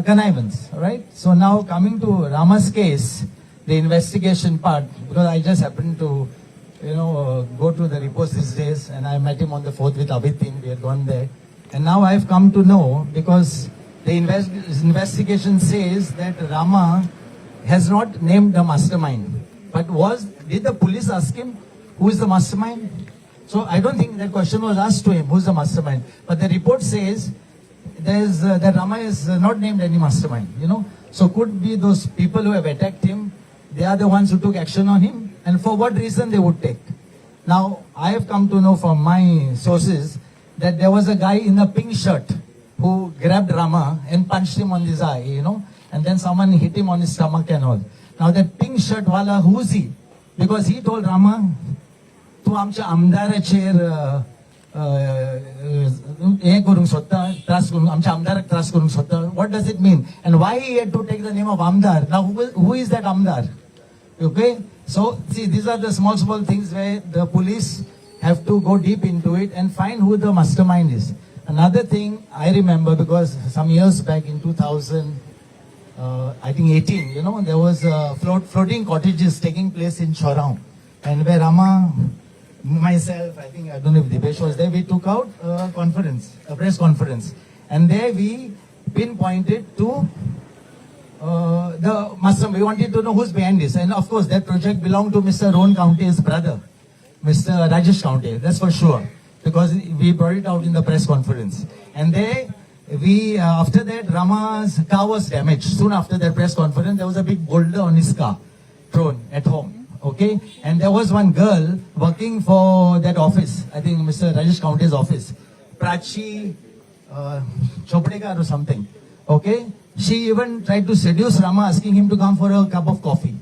Speaker 9: connivance, right? So now coming to Rama's case, the investigation part, because I just happened to, go to the reports these days, and I met him on the 4th with Abitin, we had gone there. And now I've come to know, because the investigation says that Rama has not named the mastermind. But did the police ask him who is the mastermind? So I don't think that question was asked to him, who's the mastermind. But the report says there's that Rama is not named any mastermind. So could be those people who have attacked him, they are the ones who took action on him, and for what reason they would take. Now, I have come to know from my sources that there was a guy in a pink shirt who grabbed Rama and punched him on his eye, and then someone hit him on his stomach and all. Now that pink shirt wala, who's he? Because he told Rama, तूं आमच्या आमदाराचेर हें करूंक सोदता, त्रास करूंक, आमच्या आमदाराक त्रास करूंक सोदता. What does it mean and why he had to take the name of आमदार? Now who is that आमदार? Okay, so see, these are the small, small things where the police have to go deep into it and find who the mastermind is. Another thing I remember, because some years back in 2000, I think 18, there was floating cottages taking place in Chorao, and where Rama, myself, I think, I don't know if Dipesh was there, we took out a conference, a press conference, and there we pinpointed to the master. We wanted to know who's behind this, and of course that project belonged to Mr. Rohan Khaunte's brother, Mr. Rajesh Khaunte. That's for sure, because we brought it out in the press conference. And there, we after that, Rama's car was damaged. Soon after that press conference, there was a big boulder on his car, thrown at home. Okay, and there was one girl working for that office, I think Mr. Rajesh Khaunte's office, Prachi Chopdekar or something. Okay, she even tried to seduce Rama, asking him to come for a cup of coffee.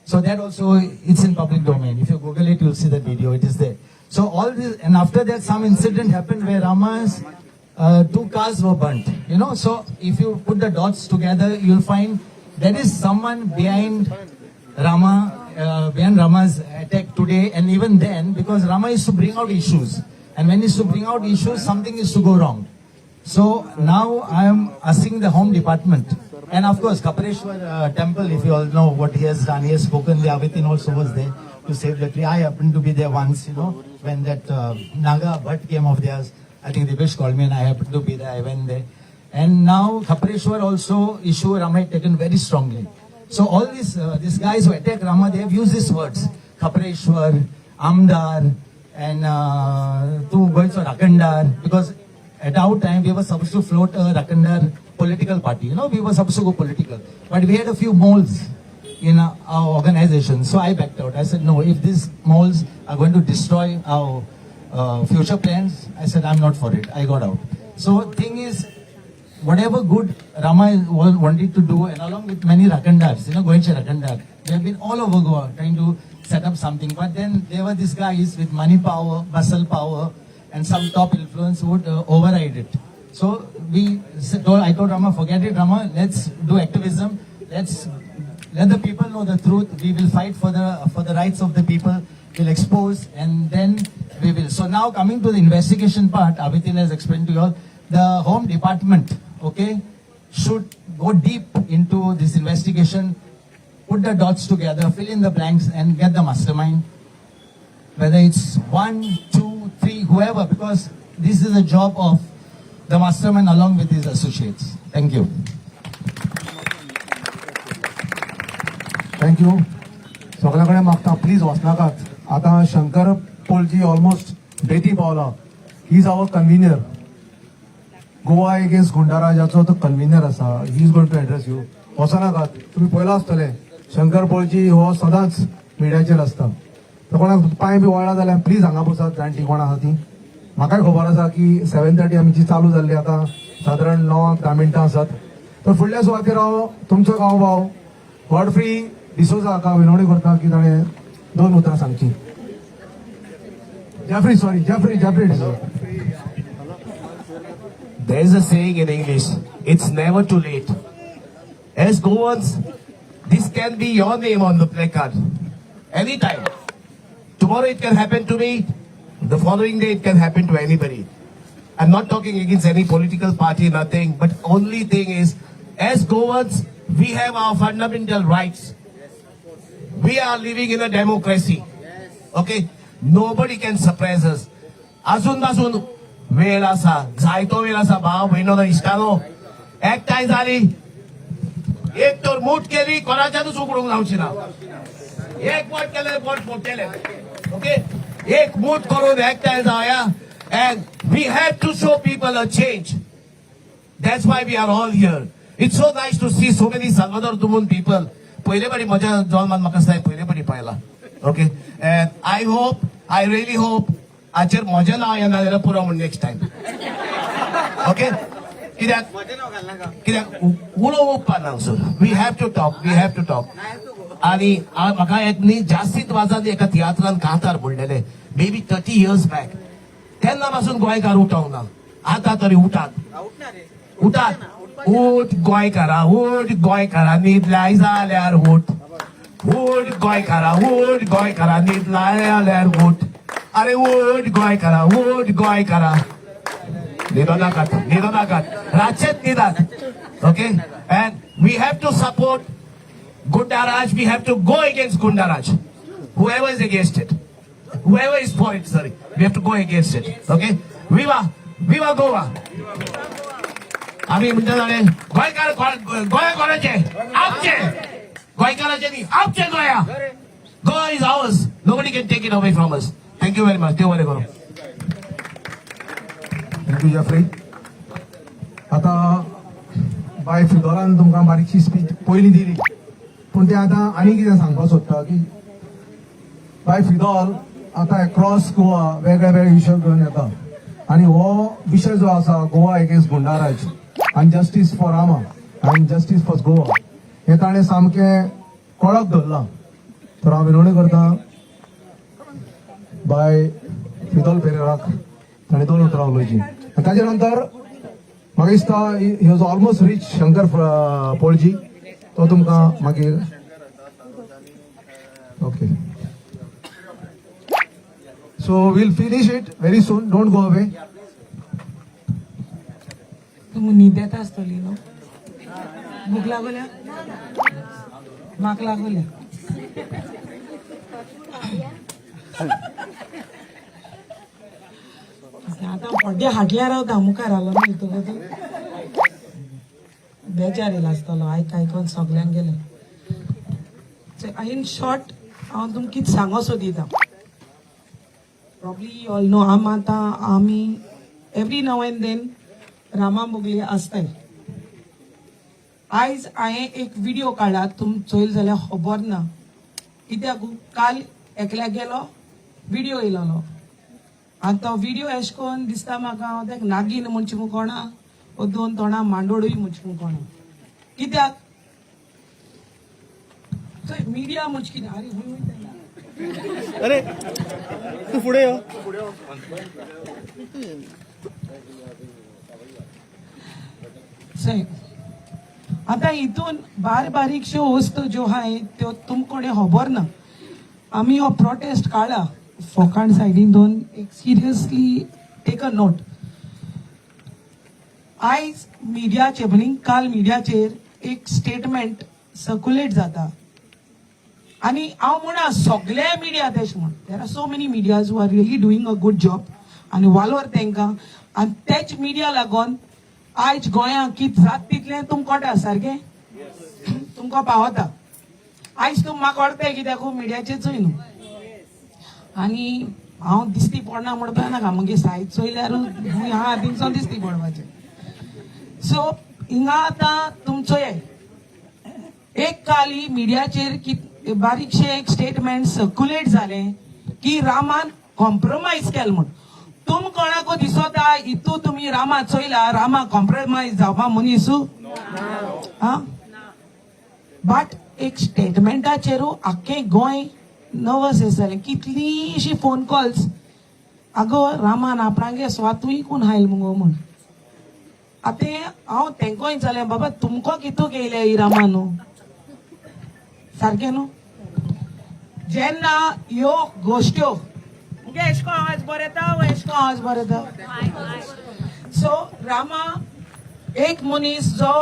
Speaker 9: So that also, it's in public domain. If you Google it, you'll see that video. It is there. So all this, and after that, some incident happened where Rama's two cars were burnt. So if you put the dots together, you'll find there is someone behind Rama, behind Rama's attack today, and even then, because Rama is to bring out issues, and when he is to bring out issues, something is to go wrong. So now I am asking the Home Department, and of course Khapreshwar temple, if you all know what he has done, he has spoken, the Avitin also was there to save the tree. I happened to be there once, when that Naga Bhatt came of theirs. I think Dipesh called me and I happened to be there, I went there. And now Khapreshwar also issue Rama had taken very strongly. So all these guys who attack Rama, they have used these words, Khapreshwar, Amdar, and tu गोंयचो Rakhandar, because at our time we were supposed to float a Rakhandar political party. We were supposed to go political. But we had a few moles in our organization. So I backed out. I said, no, if these moles are going to destroy our future plans, I said, I'm not for it. I got out. So thing is, whatever good Rama wanted to do, and along with many Rakhandars, Goenche Rakhandar, they have been all over Goa trying to set up something. But then there were these guys with money power, muscle power, and some top influence who would override it. So I told Rama, forget it, Rama, let's do activism. Let's let the people know the truth. We will fight for the rights of the people. We'll expose, and then we will. So now coming to the investigation part, Avitin has explained to you all, the Home Department, okay, should go deep into this investigation, put the dots together, fill in the blanks, and get the mastermind. Whether it's 1, 2, 3, whoever, because this is a job of the mastermind along with his associates. Thank you.
Speaker 2: Thank you. सगळ्या कडेन मागता, please वचनाकात. आतां Shankar पोलजी almost बेती पावला. He is our convener, Goa Against गुंडाराजाचो तो कन्व्हिनर आसा. He is going to address you. वचनाकात. तुमी पळयलां आसतलें, शंकर पोळजी हो सदांच मिडियाचेर आसता. तर कोणाक पांय बी वळ्ळा जाल्यार प्लीज हांगा बसात. जाणटी कोण आसा ती म्हाकाय खबर आसा की 7:30 आमची चालू जाल्ली, आतां सादारण 9क 10 मिनटां आसात. तर फुडल्या सुवातेर हांव तुमचो गांव भाव गॉडफ्री डिसोजा हाका विनवणी करता की ताणें दोन उतरां सांगची. Jeffrey, sorry, Jeffrey, Jeffrey D'Souza.
Speaker 10: There is a saying in English, it's never too late. As Goans, this can be your name on the placard. Anytime. Tomorrow it can happen to me, the following day it can happen to anybody. I'm not talking against any political party, nothing, but only thing is, as Goans, we have our fundamental rights. We are living in a democracy. Okay? Nobody can suppress us. अजून पासून वेळ आसा, जायतो वेळ आसा. भाव भयणो, इश्टानो, एकठांय जाली, एक तर मूठ केली, कोणाच्यानूच उगडूंक जावची ना. एक बोट केलें, बोट मोडटेलें. ओके. एक मूठ करून एकठांय जावया and we have to show people a change. That's why we are all here. It's so nice to see so many Salvador Dumun people. पयले पाटी म्हज्या जल्मान म्हाका दिसता पयले पाटी पळयला. Okay, and I hope, I really hope हाचेर म्हजें नांव येना जाल्यार पुरो म्हूण नेक्स्ट टायम. ओके, कित्याक कित्याक उलोवप ना sir. We have to talk, we have to talk. आणि म्हाका एक न्ही जास्तीत वाजान एका तियात्रान कांतार म्हणलेले, may be 30 years back. तेन्ना पासून गोंयकार उठोंक ना. आतां तरी उठात, उठात. उठ गोंयकारा, उठ गोंयकारा, न्हिदलाय जाल्यार उठ. उठ गोंयकारा, उठ गोंयकारा, न्हिदलाय जाल्यार उठ. अरे उठ गोंयकारा, उठ गोंयकारा. न्हिदो नाकात, न्हिदो नाकात, रातचेच न्हिदात. Okay, and we have to support Gundaraj. We have to go against Gundaraj. Whoever is against it, whoever is for it, sorry, we have to go against it. Okay? Viva, viva Goa. आम्ही म्हणटा जाणे गोंयकार, गोंय कोणाचे? आमचे. गोंयकाराचे न्ही, आमचे गोंया. Goa is ours. Nobody can take it away from us. Thank you very much. देव बरें करूं.
Speaker 2: Thank you Jeffrey. आतां बाय फिदोरान तुमकां बारीकशी स्पीच पयलीं दिली, पूण ते आतां आनी कितें सांगपाक सोदता की बाय फिदोल आतां एक्रॉस गोवा वेगळे वेगळे विशय घेवन येता आनी हो विशय जो आसा, गोवा एगेन्स्ट गुंडाराज आनी जस्टीस फॉर रामा आनी जस्टीस फॉर गोवा, हे ताणें सामकें कडक धरलां. तर हांव विनवणी करता बाय फिदोल पेरेराक, ताणें दोन उतरां उलोवची आनी ताजे नंतर म्हाका दिसता he was almost reach Shankar Polji, तो तुमकां मागीर. Okay, so we'll finish it very soon. Don't go away.
Speaker 7: तुमी न्हीद येता आसतली न्हू? भूक लागोल्या? म्हाका लागोल्या. आतां पड्डे हाडल्या रावता, मुखार आलो न्ही तुका. तूं बेजार येयला आसतलो आयक आयकोन सगल्यांक गेले. इन शॉर्ट, हांव तुमकां कितें सांगो सोदिता, प्रॉब्ली ऑल नो, आम आतां आमी every now and then Rama Mugli आसताय. आयज हांवें एक विडियो काडला, तुम चोयल जाल्यार खबर ना कित्याक. काल एकल्या गेलो विडियो येयलेलो आनी तो विडियो एश कोन दिसता म्हाका, हांव तेका नागीन म्हणचे म्हूण कोणा ओ दोन तोंडां मांडोडूय म्हणचे म्हूण कोणा. कित्याक चोय, मिडिया म्हणजे कितें? आरे, खंय वयता?
Speaker 4: अरे, तू फुडें यो.
Speaker 7: चोय, आतां हितून बारीक बारीकश्यो वस्तू ज्यो आहाय त्यो तुमकोडे खबर ना. आमी हो प्रोटेस्ट काडला फोकाण सायडीन दोन एक. Seriously take a note. आयज मिडियाचेर म्हणी काल मिडियाचेर एक स्टेटमेंट सर्क्युलेट जाता आनी हांव म्हणा सगळे मिडिया तेश म्हण, there are so many medias who are really doing a good job आनी वालोर तेंकां. आनी तेच मिडिया लागून आयज गोंयांत कितें जाता तितलें तुमकां कळटा, सारकें तुमकां पावता. आयज तुम म्हाका कळटाय कित्याक? मिडियाचेर चोय न्हू. आनी हांव दिसती पडना म्हणपा नाका, मागीर सायज चोयल्यार हा थिंगसून दिसती पडपाचें. सो हिंगा आतां तुमचो एक काली मिडियाचेर की बारीकशें एक स्टेटमेंट सर्क्युलेट जालें की रामान कॉम्प्रोमायज केलें म्हूण. तुम कोणाकू दिसता इतू तुमी रामा चोयला, रामा कॉम्प्रोमायज जावपा मनीसू? हा, बट एक स्टेटमेंटाचेरू आख्खें गोंय नर्वस जालें. कितलींशीं फोन कॉल्स, आगो रामान आपणागे स्वातूय कोण हायल मुगो म्हूण. आतां हांव तेंकोय जालें, बाबा तुमकां कितूक येयलें ही रामा न्हू, सारकें न्हू? जेन्ना ह्यो गोश्ट्यो मुगे एशको आवाज बरो येता वो एशको आवाज बरो येता. सो रामा एक मनीस जो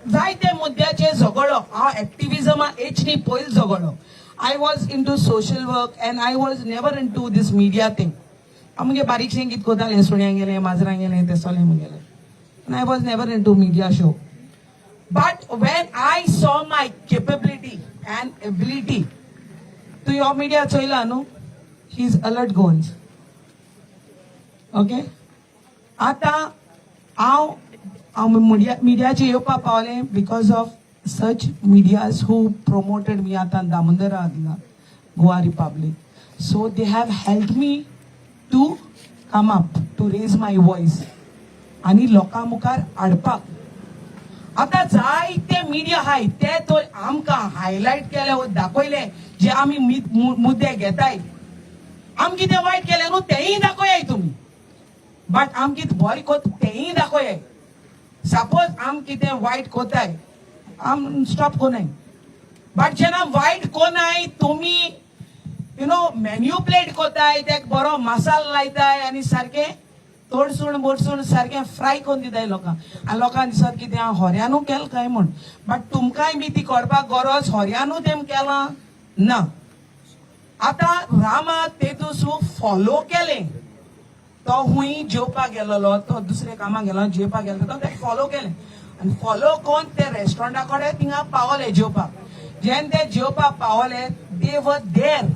Speaker 7: जायते मुद्द्याचेर झगडलो. हांव एक्टिविजमा एच न्ही पयलीं झगडलो. I was into social work and I was never into this media thing. हांव मुगे बारीकशें कितें करतालें, सुण्यां गेलें, माजरां गेलें, तें सगळें मुगेलें. I was never into media show. But when I saw my capability and ability, तूं हो मिडिया चोयला न्हू? He is alert Goans. Okay, आतां हांव हांव मिडियाचेर येवपाक पावलें because of such medias who promoted me. आतां दामोदरा थिंगा Goa Republic, so they have help me to come up, to raise my voice आनी लोकां मुखार हाडपाक. आतां जायते मिडिया आहाय, ते तर आमकां हायलायट केले व दाखयले जे आमी मुद्दे घेताय. आम कितें वायट केलें न्हू तेंय दाखयाय तुमी, बट आम कितें बरें कोत तेंय दाखयाय. सपोज आम कितें वायट कोताय, आम स्टॉप कोनाय, बट जेन्ना वायट कोनाय तुमी मॅन्युप्लेट कोताय, तेक बरो मसालो लायताय आनी सारकें तोडसूण बोडसूण सारकें फ्राय करून दिताय लोकांक आनी लोकांक दिसत कितें होऱ्यानू केलें काय म्हूण. बट तुमकांय बी ती कळपाक गरज, होऱ्यानू तेम केलां ना. आतां रामा तेतूसू फॉलो केलें. तो हुंय जेवपाक गेलोलो, तो दुसऱ्या कामाक गेलो, जेवपाक गेलो, तो तेका फॉलो केलें आनी फॉलो करून ते रेस्टॉरंटा कडेन थिंगा पावले जेवपाक. जेन्ना ते जेवपाक पावले, they were there,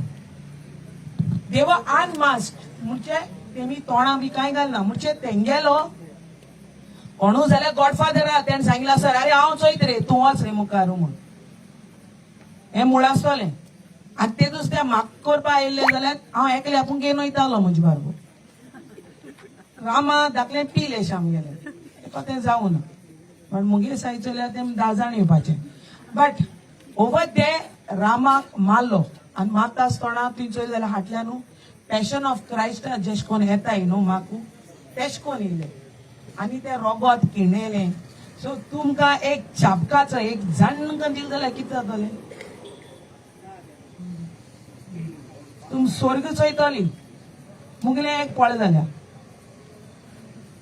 Speaker 7: they were unmasked, म्हणजे तेमी तोंडा बी कांय घालना. म्हणजे तेंगेलो कोणू जाल्यार गॉडफादर आहा, तेणें सांगिल्लें सर, अरे हांव चोयत रे, तूं वच रे मुखार म्हूण. हें मूळ आसतलें. आनी तेतूच ते म्हाका करपा आयिल्ले जाल्यार हांव एकले आपूण घेवन वयतालो म्हजे बारबोर. रामा धाकलें पील अशें आमगेलें, तेका तें जावं ना, पण मुगे सायड चोयल्यार तें 10 जाण येवपाचें. बट ओवर ते रामाक मारलो आनी मारता आसतना तुवें चोयलें जाल्यार हाटल्या न्हू, पॅशन ऑफ क्रायस्ट जेश कोन येताय न्हू म्हाकू, तेश कोन येयलें आनी तें रोगोत किणेलें. सो तुमकां एक चापकाचो एक जाणकां दिलें जाल्यार कितें जातलें? तुम स्वर्ग चोयतली. मुगेलें एक पळय जाल्यार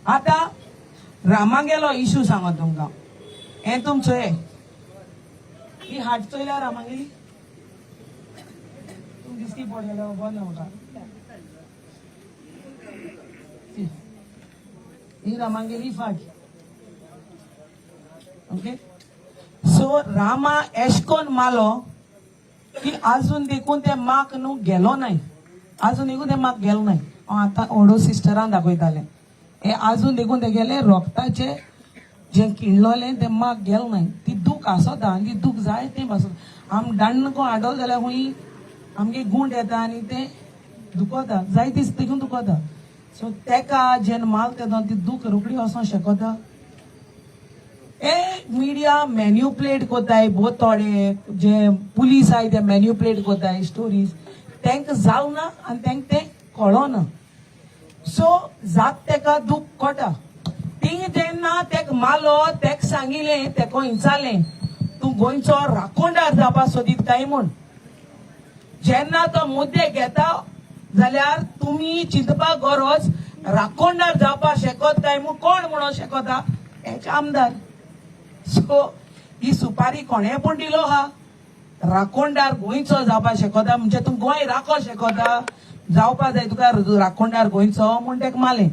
Speaker 7: आतां रामागेलो इशू सांगत तुमकां. हें तुम चोय, ही हाट चोयल्या रामागेली? तुम दिसती पडलेलो खबर ना म्हाका. ही रामागेली फाट. ओके, सो रामा एशकोन मालो की अजून देखून ते माक न्हू गेलो नाय, अजून देखून ते माक गेलो नाय. हांव आतां ओडो सिस्टरान दाखयतालें, हे अजून देखून तेगेले रोगताचे जे किणलोलें तें माक गेलो नाय. ती दूख आसता आनी ती दूख जाय तें आसता. आम दांड को हाडल जाल्यार खूंय आमगे गुंड येता आनी तें दुखता, जाय तीच देखून दुखता. सो तेका जेन्ना माल तेन्ना ती दूख रोखडी वचोंक शकता. हे मिडिया मॅन्युप्लेट कोताय, भोव थोडे जे पुलीस आहाय ते मॅन्युप्लेट कोताय स्टोरीज, तांकां जावं ना आनी तांकां तें कळना. सो जात तेका दूख कोटा. ती जेन्ना तेका मालो, तेका सांगिलें, तेका विचारलें, तूं गोंयचो राखणदार जावपा सोदीत काय म्हूण. जेन्ना तो मुद्दे घेता जाल्यार तुमी चिंतपाक गरज, राखणदार जावपा शकत काय म्हूण कोण म्हणून शकता? एक आमदार. सो ही सुपारी कोणें पूण दिलो हा, राखणदार गोंयचो जावपा शकता म्हणजे तूं गोंय राखो शकता, जावपा जाय तुका राखणदार गोंयचो म्हूण तेका मारलें.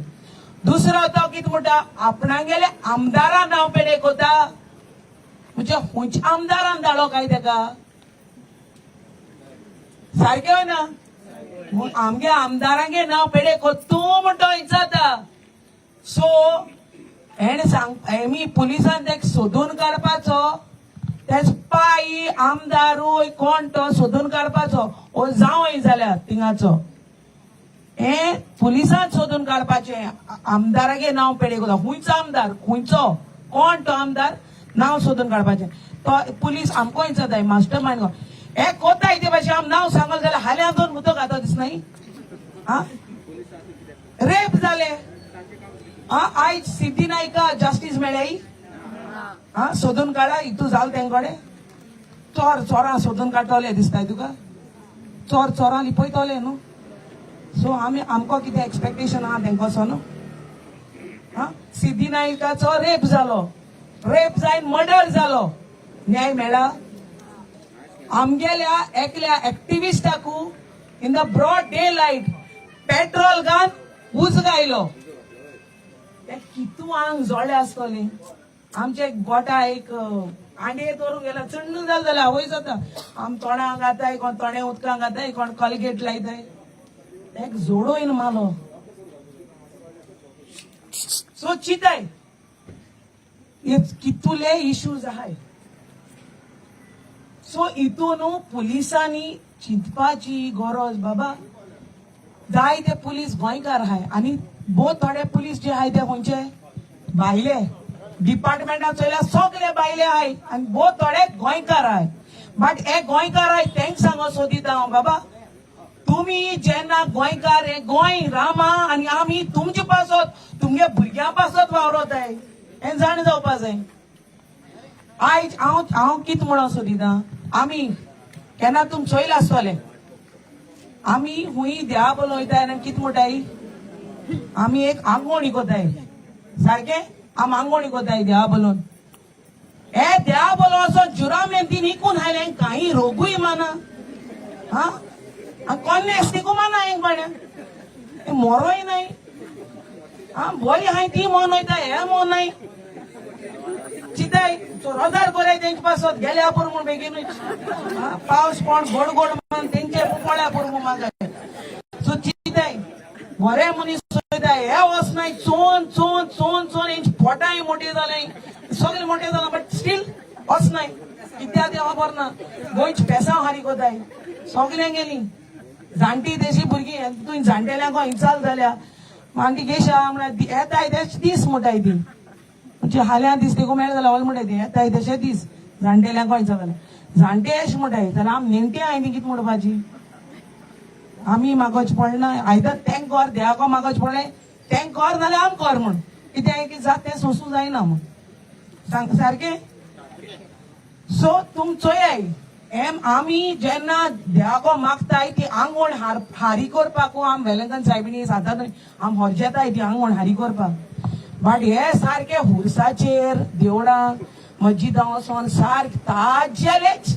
Speaker 7: दुसरो तो कितें म्हणटा, आपणागेले आमदारा नांव पेडे कोता, म्हणजे खंयच्या आमदारान धाडलो काय तेका? सारकें ना? आमगे आमदारांगे नांव पेडे तूं म्हणटा विचारता. सो हेणे सांग, हेमी पुलिसान तेका सोदून काडपाचो, तेच पाई आमदारूय कोण तो सोदून काडपाचो, ओ जावंय जाल्यार थिंगाचो. हे पुलिसान सोदून काडपाचें, आमदारागे नांव पेडे कोता, खंयचो आमदार, खंयचो कोण तो आमदार, नांव सोदून काडपाचें. तो पुलीस आमकां विचारताय मास्टर मायंड हे कोताय ते भाशेन. आम नांव सांगल जाल्यार हाल्यां दोन उदक घाता दिसनाय. आं, रेप जाले. आं, आयज सिद्धी नायका जस्टीस मेळ्ळी? आं, सोदून काडा हितू जाल तेंकडे. चोर चोरां सोदून काडटले दिसताय तुका? चोर चोरां लिपयतले न्हू. सो आमी आमकां कितें एक्सपेक्टेशन आहा तेंकोसो न्हू. आं, सिद्धी नायकाचो रेप जालो, रेप जायन मर्डर जालो, न्याय मेळ्ळा? आमगेल्या एकल्या एक्टिविस्टाकू in the broad day light petrol घान उजो आयलो. ते कितू आंग जोडले आसतले. आमचे गोटा एक आंडे दवरूंक गेल्यार चण्ण जालें जाल्यार आवय जाता. आम तोंडाक घाताय, कोण तोणे उदकां घाताय, कोण कॉलगेट लायताय. एक जोडोयन मालो. सो चिताय कितुले इश्यूज आहाय. सो हितून पुलिसांनी चिंतपाची गरज बाबा. जाय ते पुलीस गोंयकार आहाय आनी भोव थोडे पुलीस जे आहाय ते खंयचे भायले डिपार्टमेंटान चोयल्यार सगळे भायले आहाय आनी भोव थोडे गोंयकार आहाय. बट हे गोंयकार आहाय तेंक सांगो सोदिता हांव बाबा, तुमी जेन्ना गोंयकार हे गोंय रामा आनी आमी तुमचे पासत तुमगे भुरग्यां पासत वावरताय हें जाण जावपा जाय. आयज हांव हांव कितें म्हणून सोदिता, आमी केन्ना तुम चोयला आसतले आमी हुंय देवा बोलो वयताय आनी कितें म्हणटाय, आमी एक आंगवणी कोताय सारकें, आमी आंगवणी कोताय देवा बोलोन. हे देवा बोलो असो जुरामेंतीन इकून आयले काही रोगूय माना हा कोन्ने एसटीकू माना हेंक बाण्या मोरोय नाय. हा बरी हाय ती मोन वयता हे मोन नाय. चिताय रोजार बरें तेंचे पासत गेल्या पुरो म्हूण बेगीनूच पावस कोण गोड गोड मान तेंचे पळ्या पुरो म्हूण मागाय. सो चिताय बरे मनीस चोयताय हे वचनाय चोन चोन चोन चोन हेंची पोटांय मोटी जालें सगळें मोटें जालां बट स्टील वचनाय कित्याक तें खबर ना. गोंयची पेसांव हारी कोताय सगळ्यांक गेली जाणटी तेशी भुरगीं तुवें जाणटेल्यांक हिंचाल जाल्या मागीर घेशा म्हळ्यार येताय तेच दीस म्हणटाय ती म्हणजे हाल्यां दीस देखून मेळ्ळे जाल्यार व्हडले म्हणटाय ती येताय तशे दीस जाणटेल्यांक हिंचा जाल्या जाणटे अशें म्हणटाय जाल्यार आमी नेणटे हांवें ती कितें म्हणपाची. आमी मागोवचें पडना आयदर तेंक कर देवाको मागोवचें पडलें तेंक कर नाल्यार आम कर म्हूण कित्याक की जात तें सोंसूं जायना म्हूण सांग सारकें. सो तुम चोयाय एम आमी जेन्ना देवाको मागताय ती आंगवण हारी करपाक आम वेलंगन सायबिणी सातान आम हरजेताय ती आंगवण हारी करपाक. बट हे सारके हुरसाचेर देवळां मस्जिदां वचोन सारके ताजेलेच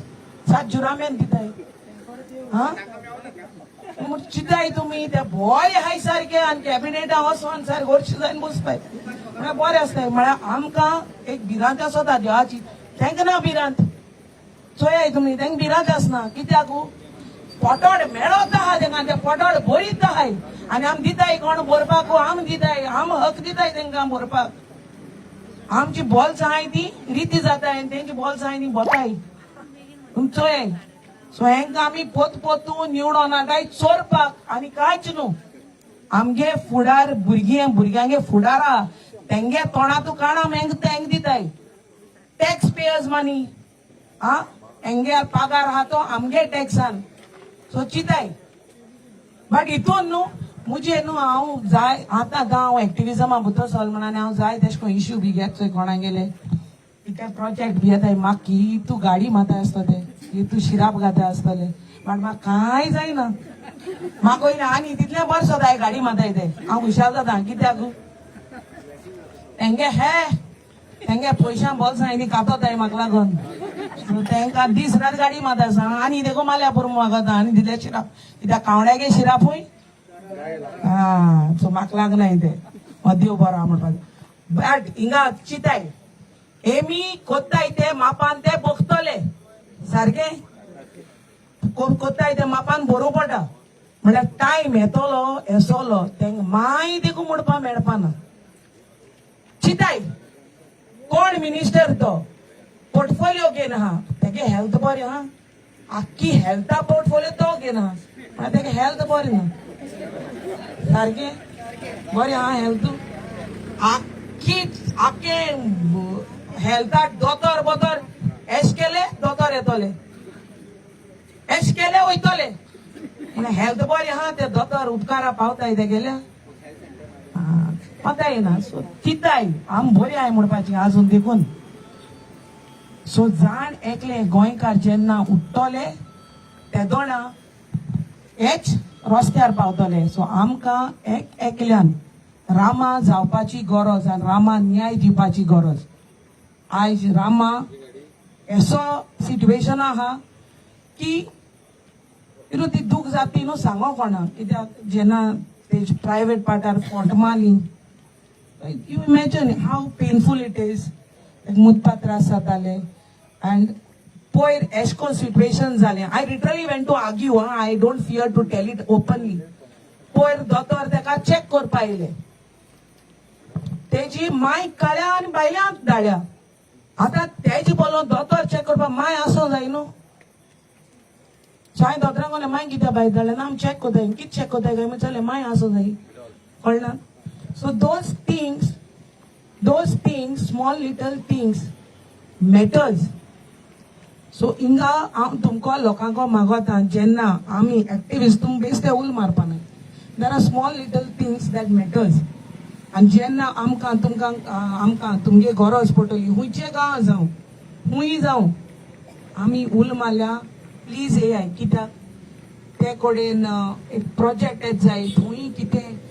Speaker 7: सात जुरामेन दिताय. हा चिंताय तुमी ते बरे हाय सारके आनी कॅबिनेटां वचोन सारके हरशी जायन बसताय म्हळ्यार बरें आसताय. म्हळ्यार आमकां एक भिरांत आसता देवाची, तेंकां ना भिरांत. चोयाय तुमी तेंकां भिरांत आसना कित्याक पोटोड मेळत आहा तेंकां ते पोटोड बरीत आहाय आनी आम दिताय कोण भरपाक आम दिताय आम हक दिताय तेंकां भरपाक. आमची बॉल्सां आहाय ती रिती जाताय आनी तेंची बॉल्सां आहाय ती बोताय. तुमी चोयाय. सो हेंकां आमी पोत पोतून निवडोन हाडाय चोरपाक आनी कांयच न्हू. आमगे फुडार भुरगीं भुरग्यांगे फुडारा तेंगे तोंडातू काणाम हेंक तेंक दिताय टॅक्स पेयर्स मनी. आ हेंगे पागार आहा तो आमगे टॅक्सान. सो चिताय बट हितून न्हू मुजे न्हू हांव जाय आतां हांव एक्टिविजमा भितर सरलो म्हणून आनी हांव जाय तेश कोन इश्यू बी घेत चोय कोणागेले कितें प्रोजेक्ट बी येताय म्हाका की तूं गाडी मारता आसतले की तूं शिराप घाता आसतले बट म्हाका कांय जायना. म्हाका वयना आनी तितलें बरें सोदाय गाडी मारताय ते हांव हुशार जाता कित्याक तेंगे हे तेंगे पयशां बोल्सां ती कातोताय म्हाका लागून. सो तेंकां दीस रात गाडी मारता आसा आनी देखून मारल्या पुरो मागता आनी दिले शिराप कित्याक कावड्यागे शिरापूय सो म्हाका लागनाय ते देव बरो म्हणपाक. बट हिंगा चिताय एमी कोत्ताय ते मापान ते बघतले सारकें कोत्ताय ते मापान बरोवं पडटा म्हळ्यार टायम येतलो येसोलो तेंका माय देखून म्हणपा मेळपा ना. चिताय कोण मिनिस्टर तो पोर्टफोलियो घेन आहा तेगे हेल्थ बरें आहा आख्खी हेल्था पोर्टफोलियो तो घेन आहा म्हळ्यार तेगे हेल्थ बरें ना सारकें बरें आहा हेल्थ आख्खी आख्खे हेल्थाक दोतोर बोतोर एश केले दोतोर येतले एश केले वयतले म्हळ्यार हेल्थ बरें आहा ते दोतोर उपकारा पावताय तेगेल्या पताय ना. सो चिंताय आम बरी आहाय म्हणपाची आजून देखून. सो जाण एकले गोंयकार जेन्ना उठ्ठले तेदोणा हेच रस्त्यार पावतले. सो आमकां एक एकल्यान रामा जावपाची गरज आनी रामा न्याय दिवपाची गरज. आयज रामा असो सिट्युएशन आहा की you know ती दूख जाता न्हू सांगो कोणाक कित्याक जेन्ना तेज प्रायवेट पार्टार फोंट मारली you imagine how painful it is. मुतपा त्रास जाताले अँड पयर एश कोन सिट्युएशन जालें. I literally went to argue. I don't fear to tell it openly. पयर दोतोर तेका चॅक करपा येयले, तेजी माय काळ्या आनी भायल्यान धाडल्या. आतां तेजी बोलो दोतोर चॅक करपा माय आसो जाय न्हू. सो हांवें दोतोराक म्हणलें, माय कित्याक भायर धाडलें ना, आमी चॅक करताय, कितें चॅक करताय काय म्हणलें, माय आसो जाय, कळना. So those things, small little things matters. So हिंगा हांव तुमकां लोकांक मागोता, जेन्ना आमी एक्टिविस्ट तुम बेश्टे उल मारपा न्हय, there are small little things that matters. आनी जेन्ना आमकां तुमकां आमकां तुमगे गरज पडटली, खंयचे गांव जावं, खूंय जावं, आमी उल मारल्या, प्लीज येयाय. कित्याक ते कडेन एक प्रोजेक्ट येत जाय, थंय कितें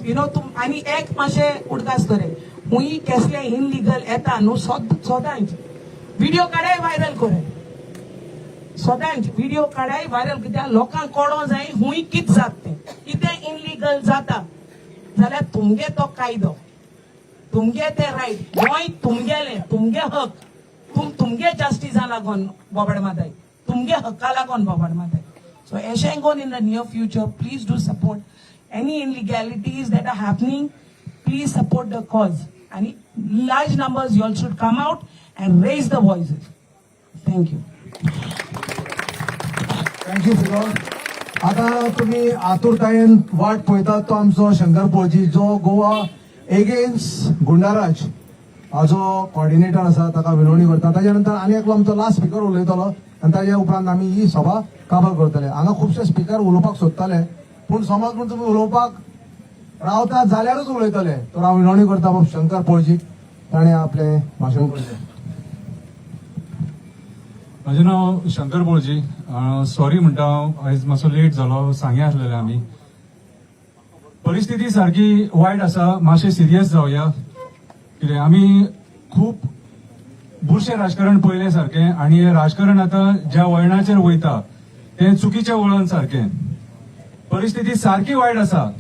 Speaker 7: you know तुम. आनी एक मातशें उडगास दरे, खूंय केसले इनलिगल येता न्हू, सदांच व्हिडिओ काडाय, व्हायरल करे, सदांच व्हिडिओ काडाय, व्हायरल. कित्याक लोकांक कळों जाय खूंय कितें जाता तें. कितें इनलिगल जाता जाल्यार तुमगे तो कायदो, तुमगे ते रायट, गोंय तुमगेलें, तुमगे हक, तुम तुमगे जस्टिसा लागून बोबाड मारताय, तुमगे हक्का लागून बोबाड मारताय. सो एशें कोन in the near future, please do support any illegalities that are happening. Please support the cause and large numbers you all should come out and raise the voices. Thank you.
Speaker 2: Thank you Firoz. आता तुम्ही आतुरतायेन वाट पळयतात तो आमचो शंकर पोळजी, जो Goa against goonda raj हाजो coordinator आसा, ताका विनवणी करता. ताच्या नंतर आनी एकलो आमचो लास्ट स्पिकर उलयतलो आनी ताच्या उपरांत आमी ही सभा काबार करतले. हांगा खुबशे स्पिकर उलोवपाक सोदताले, पूण समज म्हूण तुमी उलोवपाक रावता जाल्यारूच उलयतले. तर हांव विनवणी करता बाब शंकर पोळजीक, ताणें आपलें भाशण करचें.
Speaker 11: म्हजें नांव शंकर बोळजी. सॉरी म्हणटा हांव, आयज मातसो लेट जालो, सांग्या आसलेले आमी. परिस्थिती सारकी वायट आसा, मातशें सिरियस जावया. कितें आमी खूब बुरशें राजकारण पळयलें सारकें आनी हें राजकारण आतां ज्या वळणाचेर वयता तें चुकीचें वळण सारकें. परिस्थिती सारकी वायट आसा.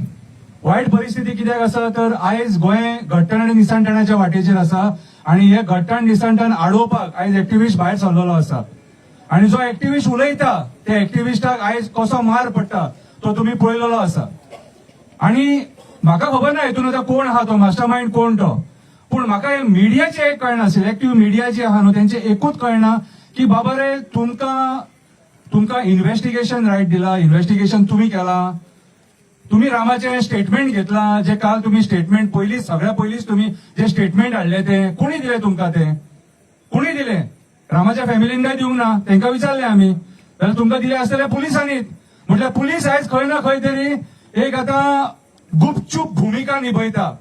Speaker 11: वायट परिस्थिती कित्याक आसा तर आयज गोंय घट्टण आनी निसणटणाच्या वाटेचेर आसा आनी हे घट्टण निसणटण आडोवपाक आयज एक्टिविस्ट भायर सरलेलो आसा. आनी जो एक्टिविस्ट उलयता त्या एक्टिविस्टाक आयज कसो मार पडटा तो तुमी पळयलेलो आसा. आनी म्हाका खबर ना हितून आतां कोण आहा तो मास्टर मायंड, कोण तो, पूण म्हाका हे मिडियाचें एक कळना, सिलेक्टीव मिडिया जी आहा न्हू, तेंचें एकूच कळना की बाबा रे, तुमकां तुमकां इन्व्हेस्टिगेशन रायट दिला, इन्व्हेस्टिगेशन तुमी केलां, तुम्ही रामाचें स्टेटमेंट घेतलां, जे काल तुम्ही स्टेटमेंट पयलींच, सगळ्या पयलींच तुम्ही जे स्टेटमेंट हाडले ते कोणी दिले तुमकां? ते कोणी दिले? रामाच्या फॅमिलीन काय दिवंक ना. तांकां विचारलें आमी, जाल्यार तुमकां दिले आसतले पुलिसांनीच. म्हटल्यार पुलीस आयज खंय ना खंय तरी एक आतां गुपचूप भुमिका निभयता.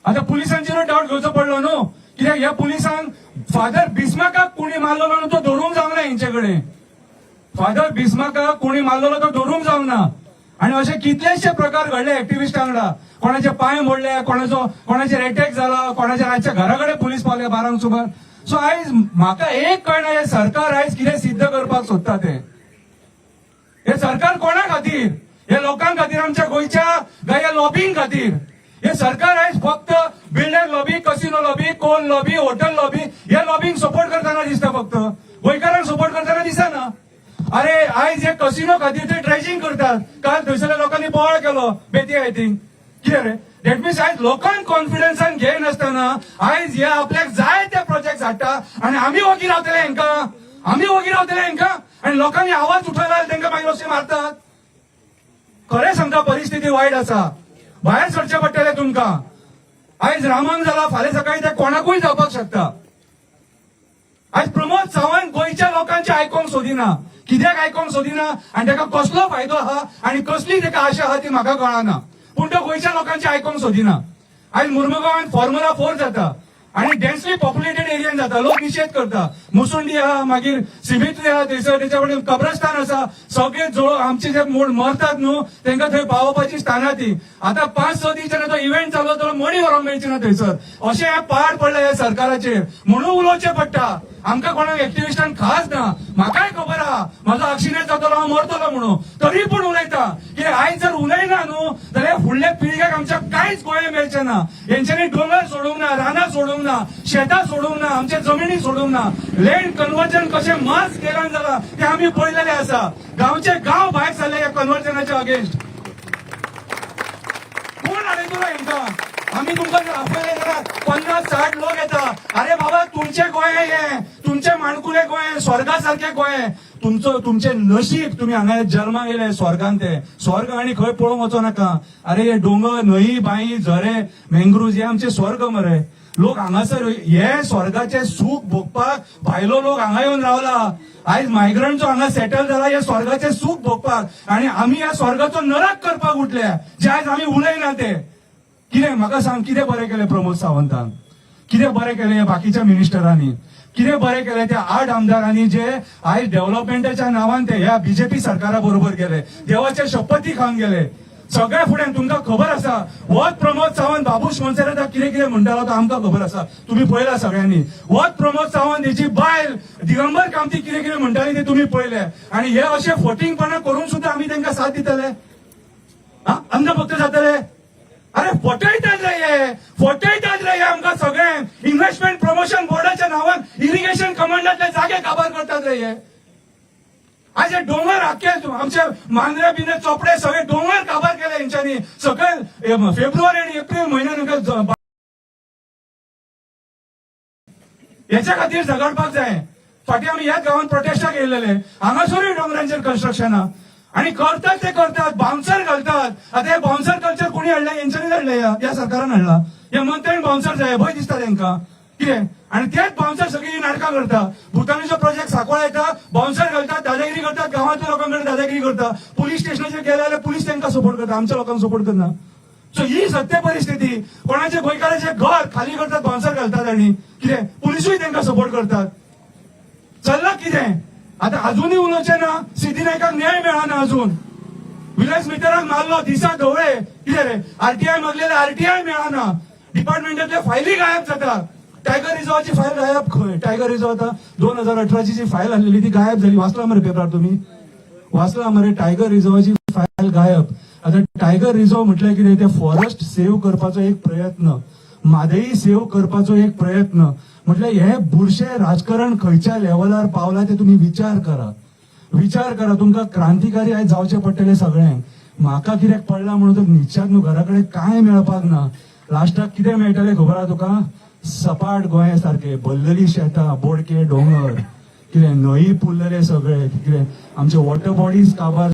Speaker 11: आतां पुलिसांचेरूय डावट घेवचो पडलो न्हू, कित्याक ह्या पुलिसांक फादर बिस्माकाक कोणी मारलेलो न्हू तो धरूंक जावंक ना हेंचे कडेन. फादर बिस्माकाक कोणी मारलेलो तो धरूंक जावंक ना. आणि असे कितलेशे प्रकार घडले एक्टिविस्टां वांगडा. कोणाचे पांय मोडले, कोणाचो कोणाचेर अटॅक जाला, कोणाच्या रातच्या घरा कडेन पुलीस पावले 12क सुमार. सो आयज म्हाका एक कळना, हे सरकार आयज कितें सिद्ध करपाक सोदता तें? हे सरकार कोणा खातीर? हे लोकां खातीर, आमच्या गोंयच्या गाय लॉबिंग खातीर? हे सरकार आयज फक्त builder lobby, casino lobby, coal lobby, hotel lobby, हे लॉबींग सपोर्ट करतना दिसता, फक्त गोंयकारांक सपोर्ट करतना दिसना. अरे, आयज हे कसिनो खातीर ते ड्रेजिंग करतात. काल थंयसरल्या लोकांनी बोवाळ केलो बेती, I think. कितें रे, that means आयज लोकांक कॉन्फिडन्सान घेयनासतना आयज हे आपल्याक जाय ते प्रोजेक्ट हाडटा आनी आमी वगी रावतले हेंकां, आमी वगी रावतले हेंकां. आनी लोकांनी आवाज उठयला तांकां मागीर अशें मारतात. खरें सांगता, परिस्थिती वायट आसा, भायर सरचें पडटलें तुमकां. आयज रामाक जाला, फाल्यां सकाळी ते कोणाकूय जावपाक शकता. आयज प्रमोद सावंत गोंयच्या लोकांचे आयकोंक सोदिना. कित्याक आयकोंक सोदिना आनी ताका कसलो फायदो आहा आनी कसली ताका आशा आहा ती म्हाका कळना, पूण तो गोंयच्या लोकांचे आयकोंक सोदिना. आयज मुर्मुगांवांत फॉर्म्युला 4 जाता आनी डेन्सली पॉप्युलेटेड एरियन जाता, लोक निशेध करता. मुसुंडी आहा, मागीर सिमित्री आहा थंयसर, तेच्या कडेन कब्रस्तान आसा. सगळे जो आमचे जे मोड मरतात न्हू, तांकां थंय पावोवपाची स्थानां ती. आतां 5-6 दीस जेन्ना तो इव्हेंट चालू जातलो, मडी व्हरूंक मेळची ना थंयसर. अशें हें पाड पडलें ह्या सरकाराचेर म्हणून उलोवचें पडटा. आमकां कोणाक एक्टिविस्टांक खास ना. म्हाकाय खबर आहा म्हाजो आक्सिडेंट जातलो, हांव मरतलो म्हणून, तरी पूण उलयता. कित्याक आयज जर उलयना न्हू जाल्यार फुडल्या पिळग्याक आमच्या कांयच गोंय मेळचें ना. हेंच्यांनी दोंगर सोडूंक ना, रानां सोडूंक ना, शेतां सोडूंक ना, आमच्या जमिनी सोडूंक ना. लँड कन्वर्जन कशें मास स्केलान जाला तें आमी पळयलेलें आसा. गांवचे गांव भायर सरले ह्या कन्वर्जनाच्या अगेन्स्ट.
Speaker 12: तुला हेंकां. आमी तुमकां जर आपयले जाल्यार 50-60 लोक येता. अरे बाबा, तुमचे गोंय हे, तुमचे माणकुले गोंय, स्वर्गा सारखे गोंय. तुमचो तुमचे नशीब, तुम्ही हांगा जल्माक येयले स्वर्गान. ते स्वर्ग आनी खंय पळोवंक वचो नाका. अरे, हे दोंगर, न्हंयी, बांयी, झरे, मँग्रुव्ज हे आमचे स्वर्ग मरे. लोक हांगासर हे स्वर्गाचे सूख भोगपाक भायलो लोक हांगा येवन रावला. आयज मायग्रंटचो हांगा सेटल जाला हे स्वर्गाचे सूख भोगपाक आणि आमी ह्या स्वर्गाचो नरक करपाक उठल्या, जे आयज आमी उलयना ते. कितें म्हाका सांग, कितें बरें केलें प्रमोद सावंतान? कितें बरें केलें बाकीच्या मिनिस्टरांनी? कितें बरें केलें त्या आठ आमदारांनी, जे आयज डेव्हलपमेंटाच्या नांवान ते ह्या बीजेपी सरकारा बरोबर गेले, देवाचे शपथी खावन गेले? सगळ्या फुडें तुमकां खबर आसा, होच प्रमोद सावंत बाबूश मोन्सेराताक कितें कितें म्हणटालो तो आमकां खबर आसा. तुमी पळयला सगळ्यांनी. होच प्रमोद सावंत हेची बायल दिगंबर कामती कितें कितें म्हणटाली ते तुमी पळयले. आणि हे अशे फटींगपणा करून सुद्धा आमी तांकां साथ दितले? हा, अंधभक्त जातले? अरे, फटयतात रे हे, फटयतात रे हे आमकां सगळ्यांक. इन्व्हेस्टमेंट प्रमोशन बोर्डाच्या नांवान इरिगेशन कमांडातले जागे काबार करतात रे हे. आज हे डोंगर आख्खे आमचे मांद्रे बिंद्रे, चोपडे, सगळे डोंगर काबार केले हेंच्यांनी. सगळे फेब्रुवारी आणि एप्रिल म्हयन्यान हेच्या खातीर झगडपाक जाय. फाटीं आमी ह्याच गांवांत प्रोटेस्टाक येयलेले. हांगासरूय दोंगरांचेर कन्स्ट्रक्शनां आणि करतात ते करतात, बाउन्सर घालतात. आता हे बाउन्सर कल्चर कोणी हाडलें? हेंच्यांनी हाडलें, ह्या ह्या सरकारान हाडला. हे मंत्र्यान बाउन्सर जाय, भंय दिसता तांकां कितें. आणि तेच बाउन्सर सगळी नाटकां करता. भुतानीचो प्रोजेक्ट सांकवाळ येता, बाउन्सर घालतात, दादागिरी करतात, गांवांतल्या लोकां कडेन दादागिरी करता. पुलीस स्टेशनाचेर गेले जाल्यार पुलीस तांकां सपोर्ट करता, आमच्या लोकांक सपोर्ट करना. सो ही सत्य परिस्थिती. कोणाचे गोंयकाराचे घर खाली करतात, बाउन्सर घालतात आणि कितें पुलिसूय तांकां सपोर्ट करतात. चल्ला कितें आता? अजूनही उलोवचें ना. सिद्धी नायकाक न्याय मेळना अजून. विलास मिटराक मारलो दिसा धवळे. कितें रे, आरटीआय मागलेले, आरटीआय मेळना. डिपार्टमेंटातले फायली गायब जाता. टायगर रिझर्वाची फायल गायब खंय. टायगर रिझर्व आता 2018ची जी फायल आसलेली ती गायब झाली. वाचला मरे पेपरार? तुम्ही वाचला मरे, टायगर रिझर्वाची फायल गायब. आता टायगर रिझर्व म्हटल्यार कितें? ते फॉरेस्ट सेव्ह करपाचो एक प्रयत्न, म्हादई सेव्ह करपाचो एक प्रयत्न. म्हटल्यार हे बुरशे राजकारण खंयच्या लेवलार पावला ते तुम्ही विचार करा, विचार करा. तुमकां क्रांतिकारी आयज जावचे पडटले सगळ्यांक. म्हाका कित्याक पडला म्हणून तर निश्चात न्हू. घरा कडेन कांय मेळपाक ना. लास्टाक कितें मेळटलें खबर आहा तुका? सपाट गोंय सारके भरलेली शेतां, बोडके दोंगर, कितें न्हंयी पुरलेले सगळे, कितें आमचे वॉटर बॉडीज काबार.